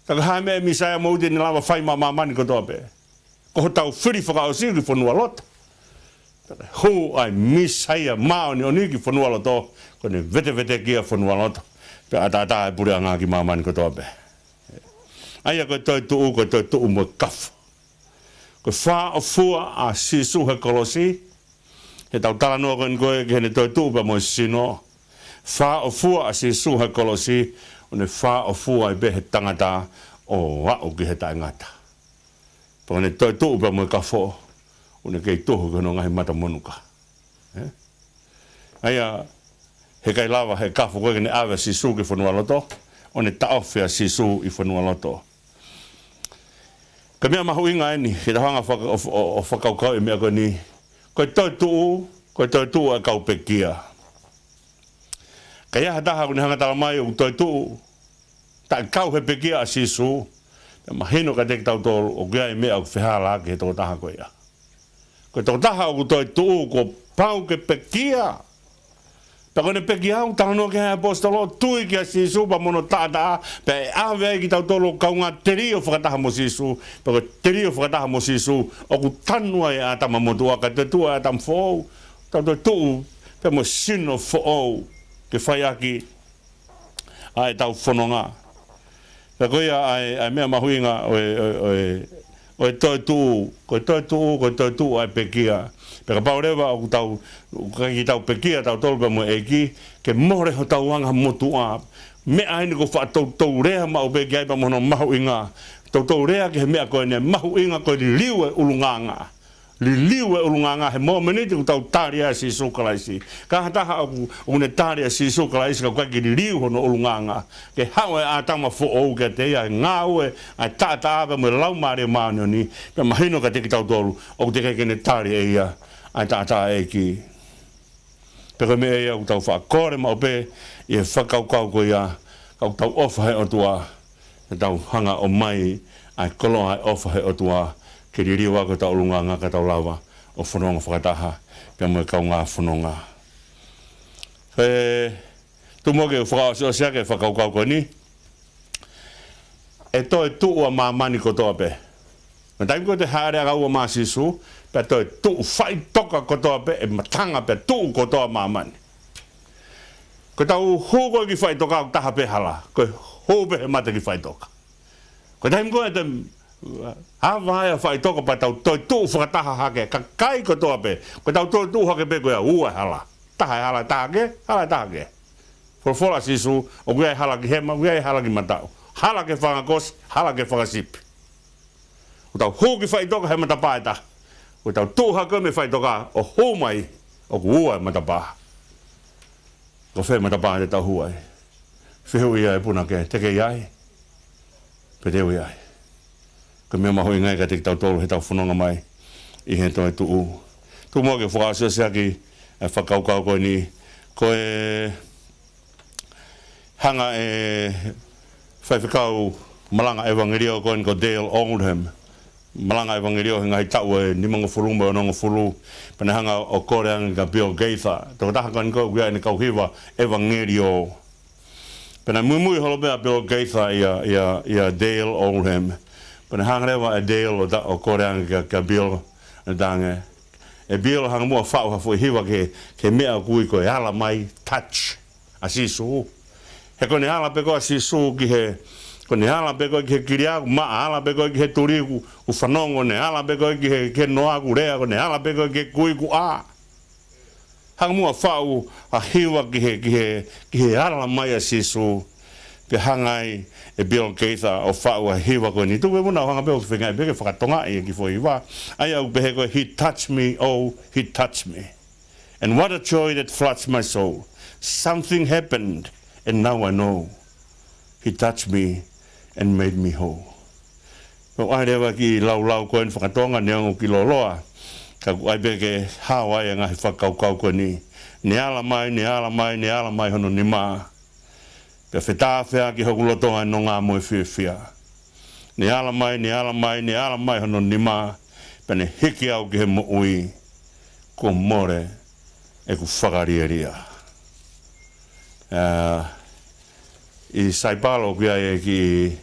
Ka ko e hā e meʻa ʻa e Mīsaia moʻui te ne lava ʻo fai maʻa māmani kotoa pē? Ko hotau fili fakaʻosi ki fonualoto. Pea hū ʻa e Mīsaia māʻoniʻoni ki fonualoto, ko ʻene vetevetekia fonualoto. Pea ʻataʻatā e puleʻanga ki māmani kotoa pē. ʻA ia ko e toetuʻu, ko e toetuʻu mo e kafo. Ko e fāʻofua ʻa Sīsū he kolosi, heʻetau talanoa ko eni ko ē ki heʻene toetuʻu pea mo e sino. Fāʻofua ʻa Sīsū he kolosi, ʻo ne fāʻofua ai pē he tangata ʻo aʻu ki he taʻengata. Pea ko ʻene toetuʻu pea mo e kafo, ʻo ne kei tuhu ki hono ngaahi matamonuka. Ē? ʻA ia, he ʻikai lava ʻe he kafo ko ē ke ne ʻave ʻa Sīsū ki fonualoto, ʻo ne taʻofi ʻa Sīsū ʻi fonualoto. Ko e meʻa mahuʻinga eni, ke tau hanga ʻo faka-, ʻo, ʻo, ʻo fakakaukauʻi e meʻa ko eni, ko e toetuʻu, ko e toetuʻu ʻa e kau pekia. ʻIkai ha taha ʻoku ne hanga ʻo talamai ʻoku toetuʻu taʻekau he pekia ʻa Sīsū, pea mahino kiate kitautolu ʻoku ʻi ai e meʻa ʻoku fehālaaki he tokotaha ko ia. Ko e tokotaha ʻoku toetuʻu kuo pau ke pekia. Pea ko ʻene pekia ʻoku talanoa ki ai e ʻaposetolo, tui kia Sīsū pea mo hono taʻataʻa, pea ʻe ʻave ai kitautolu ʻo kaungā telio fakataha mo Sīsū, pea ko e telio fakataha mo Sīsū, ʻoku tanu ai e ʻĀtama motuʻa, kae toetuʻu e ʻĀtama foʻou, tau toetuʻu pea mo e sino foʻou, ke fai ʻaki ʻa ʻetau fononga. Pea ko ia ʻa e, ʻa e meʻa mahuʻinga ʻo e, ʻo e, ʻo e, ʻo e toetuʻu, ko e toetuʻu, ko e toetuʻu ʻa e pekia. Pea kapau leva ʻoku tau, ʻoku ʻikai ke tau pekia tautolu pea mo e ʻEiki, ke mole hotau anga motuʻa. Meʻa eni ʻoku faʻa toutou lea maʻu pē ki ai pea mo hono mahuʻinga. Toutou lea ki he meʻa ko eni, mahuʻinga ko e liliu e ʻulungaanga. Liliu e ʻulungaanga he momeniti ʻoku tau tali ai ʻa Sīsū Kalaisi. Ka ha taha ʻoku, ʻoku ne tali ʻa Sīsū Kalaisi ka ʻoku ʻikai ke liliu hono ʻulungaanga. Ke haʻu e ʻĀtama foʻou kiate ia, e ngāue ʻa e taʻataʻa pea mo e Laumālie Māʻoniʻoni, pea mahino kiate kitautolu, ʻoku teʻeki ke ne tali ʻe ia ʻa e taʻataʻa ʻa e ʻEiki. Pea ko e meʻa ia ʻoku tau faʻa kole maʻu pē ʻi he fakakaukau ko ia, ka ʻoku tau ʻofa he ʻOtua, ke tau hanga ʻo ʻomai ʻa e koloa ʻa e ʻofa he ʻOtua, ke liliu ʻaki hotau ʻulungaanga ka tau lava ʻo fononga fakataha pea mo e kaungā fononga. He tuʻu muʻa ke u fakaʻosiʻosi ʻaki e fakakaukau ko eni. ʻE toetuʻu ʻa māmani kotoa pē. Mei he taimi ko ē te hāʻele ʻaki ʻa e ʻOtua mo Sīsū, pea toetuʻu faʻitoka kotoa pē, ʻe matanga pea tuʻu kotoa ʻa māmani. Ko ʻetau hū ko ē ki faʻitoka ʻoku taha pē hala, ko e hū pē he mate ki faʻitoka. Ko e taimi ko ē te ava ai ʻa faʻitoka pea tau toetuʻu fakataha hake, kakai kotoa pē, ko ʻetau toetuʻu hake pē ko ia ua e hala. Taha e hala, taha ke, hala, taha ke. Folofola ʻa Sīsū, ʻoku ʻi ai e hala ki hema, ʻoku ʻi ai e hala ki mataʻu. Hala ki he fanga kosi, hala ki he fanga sipi. ʻOku tau hū ki faʻitoka he matapā ʻe taha. ʻOku tau tuʻu hake mei faʻitoka, ʻo hū mai, ʻoku ua e matapā. Ko fē matapā te tau hū ai? Fehuʻi ia ʻe punake, te ke ʻi ai? Pe te u ʻi ai? Ko e meʻa mahuʻinga ia kiate kitautolu heʻetau fononga mai ʻi he toetuʻu. Tuʻu muʻa ke u fakaʻosiʻosi ʻaki e fakakaukau ko eni, ko e hanga ʻe he faifekau malanga ʻevangeliō ko eni ko Dale Oldham, malanga ʻevangeliō he ngaahi taʻu ʻe nimangofulu mo e onongofulu, pea ne hanga ʻo kole ange kia Bill Gaither, tokotaha ko eni ko ia ʻoku ʻi ai ʻene kau hiva ʻevangeliō. Pea naʻe muimui holo pē ʻa Bill Gaither ʻia, ʻia, ʻia Dale Oldham. Pea ne hanga leva ʻe Dale ʻo ta-, ʻo kole ange kia, kia Bill, ʻo talaange, ʻe Bill, hanga muʻa ʻo faʻu ha foʻi hiva ki he, ki he meʻa ʻoku ui ko e ala mai, touch, ʻa Sīsū. He ko ʻene ala pē ko ē ʻa Sīsū ki he, ko ʻene ala pē ko ē ki he kiliaku maʻa, ala pē ko ē ki he tuli kuo fanongo, ʻene ala pē ko ē ki he, ki he noa kuo lea, ko ʻene ala pē ko ē ki he kui kuo ʻā. Hanga muʻa ʻo faʻu ha hiva ki he, ki he, ki he ala mai ʻa Sīsū. Pea hanga ai ʻe Bill Gaither ʻo faʻu ʻa e hiva ko eni. Tuku e muna ʻo hanga pē ʻo feinga pē ke fakatongaʻi e kiʻi foʻi hiva. ʻA ia ʻoku pehē ko e, "He touched me, oh, he touched me. And what a joy that floods my soul. Something happened, and now I know. He touched me and made me whole." ʻOku ʻi ai leva e kiʻi laulau ko eni fakatonga neongo ʻoku kiʻi lōloa. Ka ʻoku ʻi ai pē ke hao ai e ngaahi fakakaukau ko eni. Ne ala mai, ne ala mai, ne ala mai hono nima. Pea fetafeaki hoku loto ʻa e nonga mo e fiefia. Ne ala mai, ne ala mai, ne ala mai hono nima. Pea ne hiki au ki he moʻui. Kuo mole ʻeku fakalielia. ʻA, ʻi Saipalo ʻoku ʻi ai e kiʻi,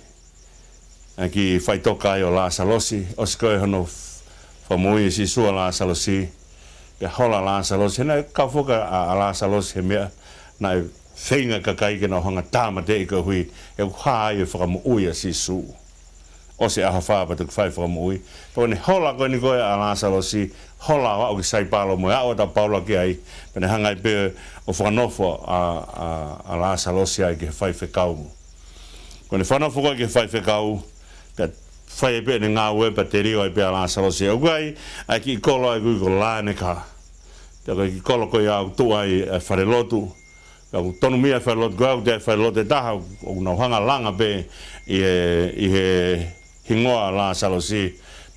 e kiʻi faʻitoka ai ʻo Lāsalosi, ʻosi ko ē hono f-, fakamoʻui ʻe Sīsū ʻa Lāsalosi, pea hola ʻa Lāsalosi, he naʻe kau foki ʻa, ʻa Lāsalosi he meʻa, naʻe feinga e kakai ke nau hanga ʻo tāmateʻi koeʻuhi, he ʻoku hā ai e fakamoʻui ʻa Sīsū. ʻOsi e ʻaho fā pea toki fai e fakamoʻui. Pea ko ʻene hola ko eni ko ē ʻa Lāsalosi, hola ʻo aʻu ki Saipalo mo e aʻu atu ʻa Paula ki ai, pea ne hanga ai pē ʻo fakanofo ʻa, ʻa, ʻa Lāsalosi ai ki he faifekau. Ko ʻene fakanofo ko ē ki he faifekau, pea fai ai pē ʻene ngāue pea telio ai pē ʻa Lāsalosi. ʻOku ʻi ai, ʻa e kiʻi kolo ai ʻoku ui ko Lāneka. Pea ko e kiʻi kolo ko ia ʻoku tuʻu ai e falelotu. Ka ʻoku tonu mei ai e falelotu, ko au te falelotu ʻe taha, ʻoku nau hanga ʻo langa pē ʻi he, ʻi he hingoa ʻo Lāsalosi.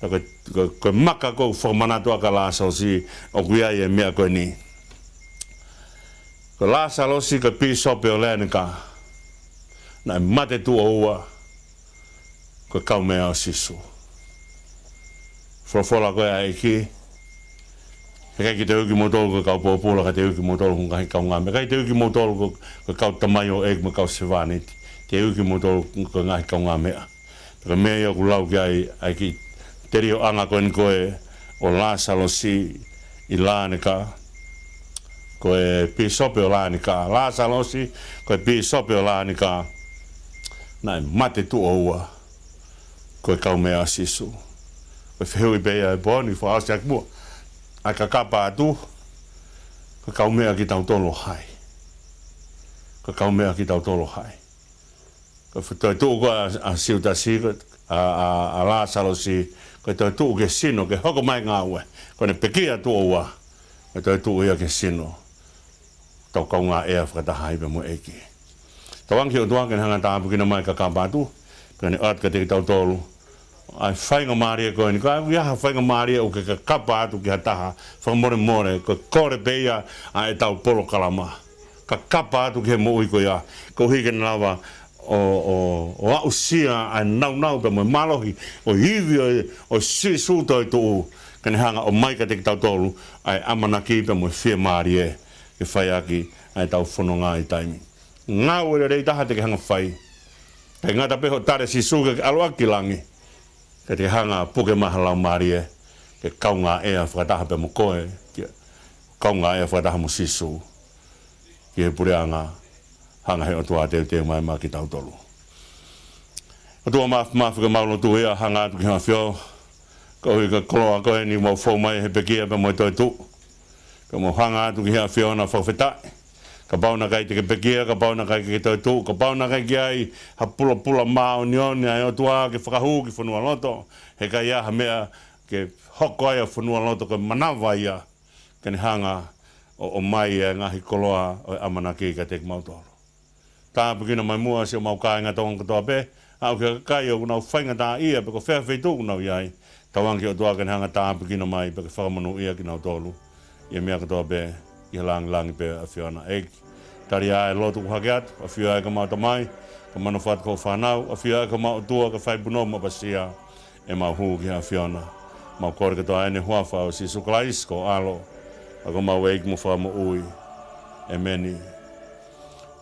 Pea ko, ko, ko e maka ʻoku fakamanatu ʻaki ʻa Lāsalosi, ʻoku ʻi ai e meʻa ko eni. Ko Lāsalosi ko e pīsope ʻo Lāneka. Naʻe mate tuʻo ua. Ko e kaumeʻa ʻo Sīsū. Folofola ko ē ʻa e ʻEiki. He ʻikai ke te ui kimoutolu ko e kau pōpula, ka te ui kimoutolu ko e ngaahi kaungāmeʻa. ʻIkai te ui kimoutolu ko, ko e kau tamaioʻeiki mo e kau sevāniti. Te ui kimoutolu ko e ngaahi kaungāmeʻa. Pea ko e meʻa ia ʻoku lau ki ai, ʻa e kiʻi telioʻanga ko eni ko ē ʻo Lāsalosi ʻi Lāneka. Ko e pīsope ʻo Lāneka. Lāsalosi, ko e pīsope ʻo Lāneka. Naʻe mate tuʻo ua. Ko e kaumeʻa ʻo Sīsū. Fehuʻi pē ia ʻe Pōni, fakaʻosi ʻaki muʻa. ʻA e kakapa atu, ko e kaumeʻa kitautolu hai? Ko e kaumeʻa kitautolu hai? Ko e toetuʻu ko ē ʻa, ʻa Siutasi, ʻa, ʻa, ʻa Lāsalosi, ko e toetuʻu ki he sino, ke hoko mai e ngāue. Ko ʻene pekia tuʻo ua, ko e toetuʻu ia ki he sino. Tau kaungā ʻea fakataha ai pea mo e ʻEiki. Tauange ki he ʻOtua ke ne hanga ʻo tāpuekina mai e kakapa atu, pea ne ʻoatu kiate kitautolu ʻa e faingamālie ko eni. Ka ʻoku ʻi ai ha faingamālie ʻoku ke kakapa atu ki ha taha, fakamolemole, ko e kole pē ia ʻa ʻetau polokalama. Kakapa atu ki he moʻui ko ia, koeʻuhi ke ne lava ʻo, ʻo, ʻo aʻusia ʻa e nāunau pea mo e mālohi ʻo e ivi ʻo, ʻo Sīsū toetuʻu, ke ne hanga ʻo ʻomai kiate kitautolu ʻa e ʻamanaki pea mo e fiemālie ke fai ʻaki ʻa ʻetau fononga ʻi taimi. Ngāue lelei taha te ke hanga ʻo fai. ʻIkai ngata pē hoʻo tali ʻa Sīsū ke ke ʻalu ʻaki ki langi, ka te ke hanga ʻo puke mai ha laumālie ke kaungā ʻea fakataha pea mo koe, ke kaungā ʻea fakataha mo Sīsū ki he puleʻanga hanga ʻe he ʻOtua ʻo teuteu mai maʻa kitautolu. ʻOtua Māfimafi, ko ʻemau lotu ia, hanga atu ki he ʻAfio, koeʻuhi ko e koloa ko eni ʻoku mau fou mai he pekia pea mo e toetuʻu. Pea mau hanga atu ki he ʻAfiona ʻo fakafetaʻi. Kapau naʻe ʻikai te ke pekia, kapau naʻe ʻikai ke ke toetuʻu, kapau naʻe ʻikai ke ʻi ai ha pulopula māʻoniʻoni ʻa e ʻOtua ke fakahū ki fonualoto, he ʻikai ʻi ai ha meʻa ke hoko ai ʻa fonualoto ko e manava ia ke ne hanga ʻo, ʻo ʻomai e ngaahi koloa ʻo e ʻamanaki kiate kimautolu. Tāpuekina mai muʻa siʻomau kāinga Tonga kotoa pē, aʻu ki he kakai ʻoku nau faingataʻaʻia pe ko fē feituʻu ʻoku nau ʻi ai. Tauange ki he ʻOtua ke ne hanga ʻo tāpuekina mai pea ke fakamonūʻia kinautolu ʻi he meʻa kotoa pē, ʻi he langilangi pē ʻo e ʻAfiona. ʻEiki, tali ā e lotu kuo hake atu, ʻafio ā ʻa e kakai ʻoku mau tamai, kae manavahē atu ki hoʻo fānau, ʻafio ā ʻa e kakai ʻoku mau ʻotua, kae fai punou mo ʻapasia ʻemau hū ki he ʻAfiona. Mau kole kotoa ʻeni ʻi he huafa ʻo Sīsū Kalaisi ko ho ʻAlo, ʻa ko homau ʻEiki mo Fakamoʻui. ʻĒmeni.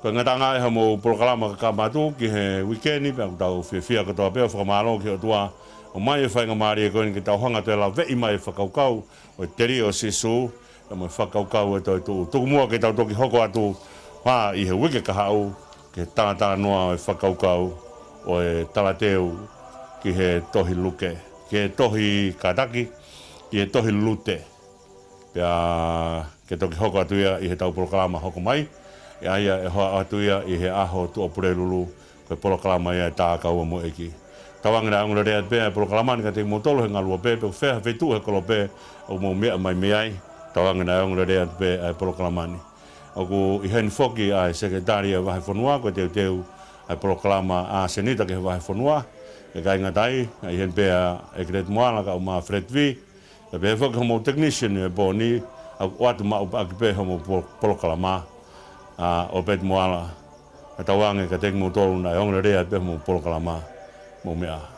Ko e ngataʻanga ē ʻa hoʻomou polokalama kakapa atu ki he uike ni, pea ʻoku tau fiefia kotoa pē ʻo fakamālō ki he ʻOtua ʻo ʻomai e faingamālie ko eni ke tau hanga ʻo toe laveʻi mai e fakakaukau ʻo e teli ʻo Sīsū, pea mo e fakakaukau ʻo e toetuʻu. Tuku muʻa ke tau toki hoko atu ā ʻi he uike kahaʻu ki he talatalanoa ʻo e fakakaukau ʻo e talateu ki he tohi Luke, ki he tohi kātaki, ki he tohi Lute. Pea ke toki hoko atu ia ʻi heʻetau polokalama hoko mai, ʻa ia ʻe hoʻatā atu ia ʻi he ʻaho Tuʻapulelulu, ko e polokalama ia ʻa e Tā Kaua mo e ʻEiki. Tauange naʻe ongoongolelei atu pē ʻa e polokalama ni kiate kimoutolu he ngaluope, pe ko fē ha feituʻu he kolope ʻoku mou meʻa mai mei ai. Tauange naʻe ongoongolelei atu pē ʻa e polokalama ni. ʻOku ʻi heni foki ʻa e Sekelitali ʻo e Vahefonua, ko e teuteu ʻa e polokalama ʻa Senita ki he Vahefonua. ʻIkai ngata ai, ʻi heni pē ʻa ʻEkileti Moala kae ʻumaʻā Fred V. Pea pehē foki hoʻomou technician ʻi he pō ni, ʻoku ʻoatu maʻu ʻaki pē hoʻomou pol-, polokalama, ʻa ʻOpeti Moala. Ka tauange kiate kimoutolu naʻe ongoongolelei atu pē hoʻomou polokalama, mou meʻa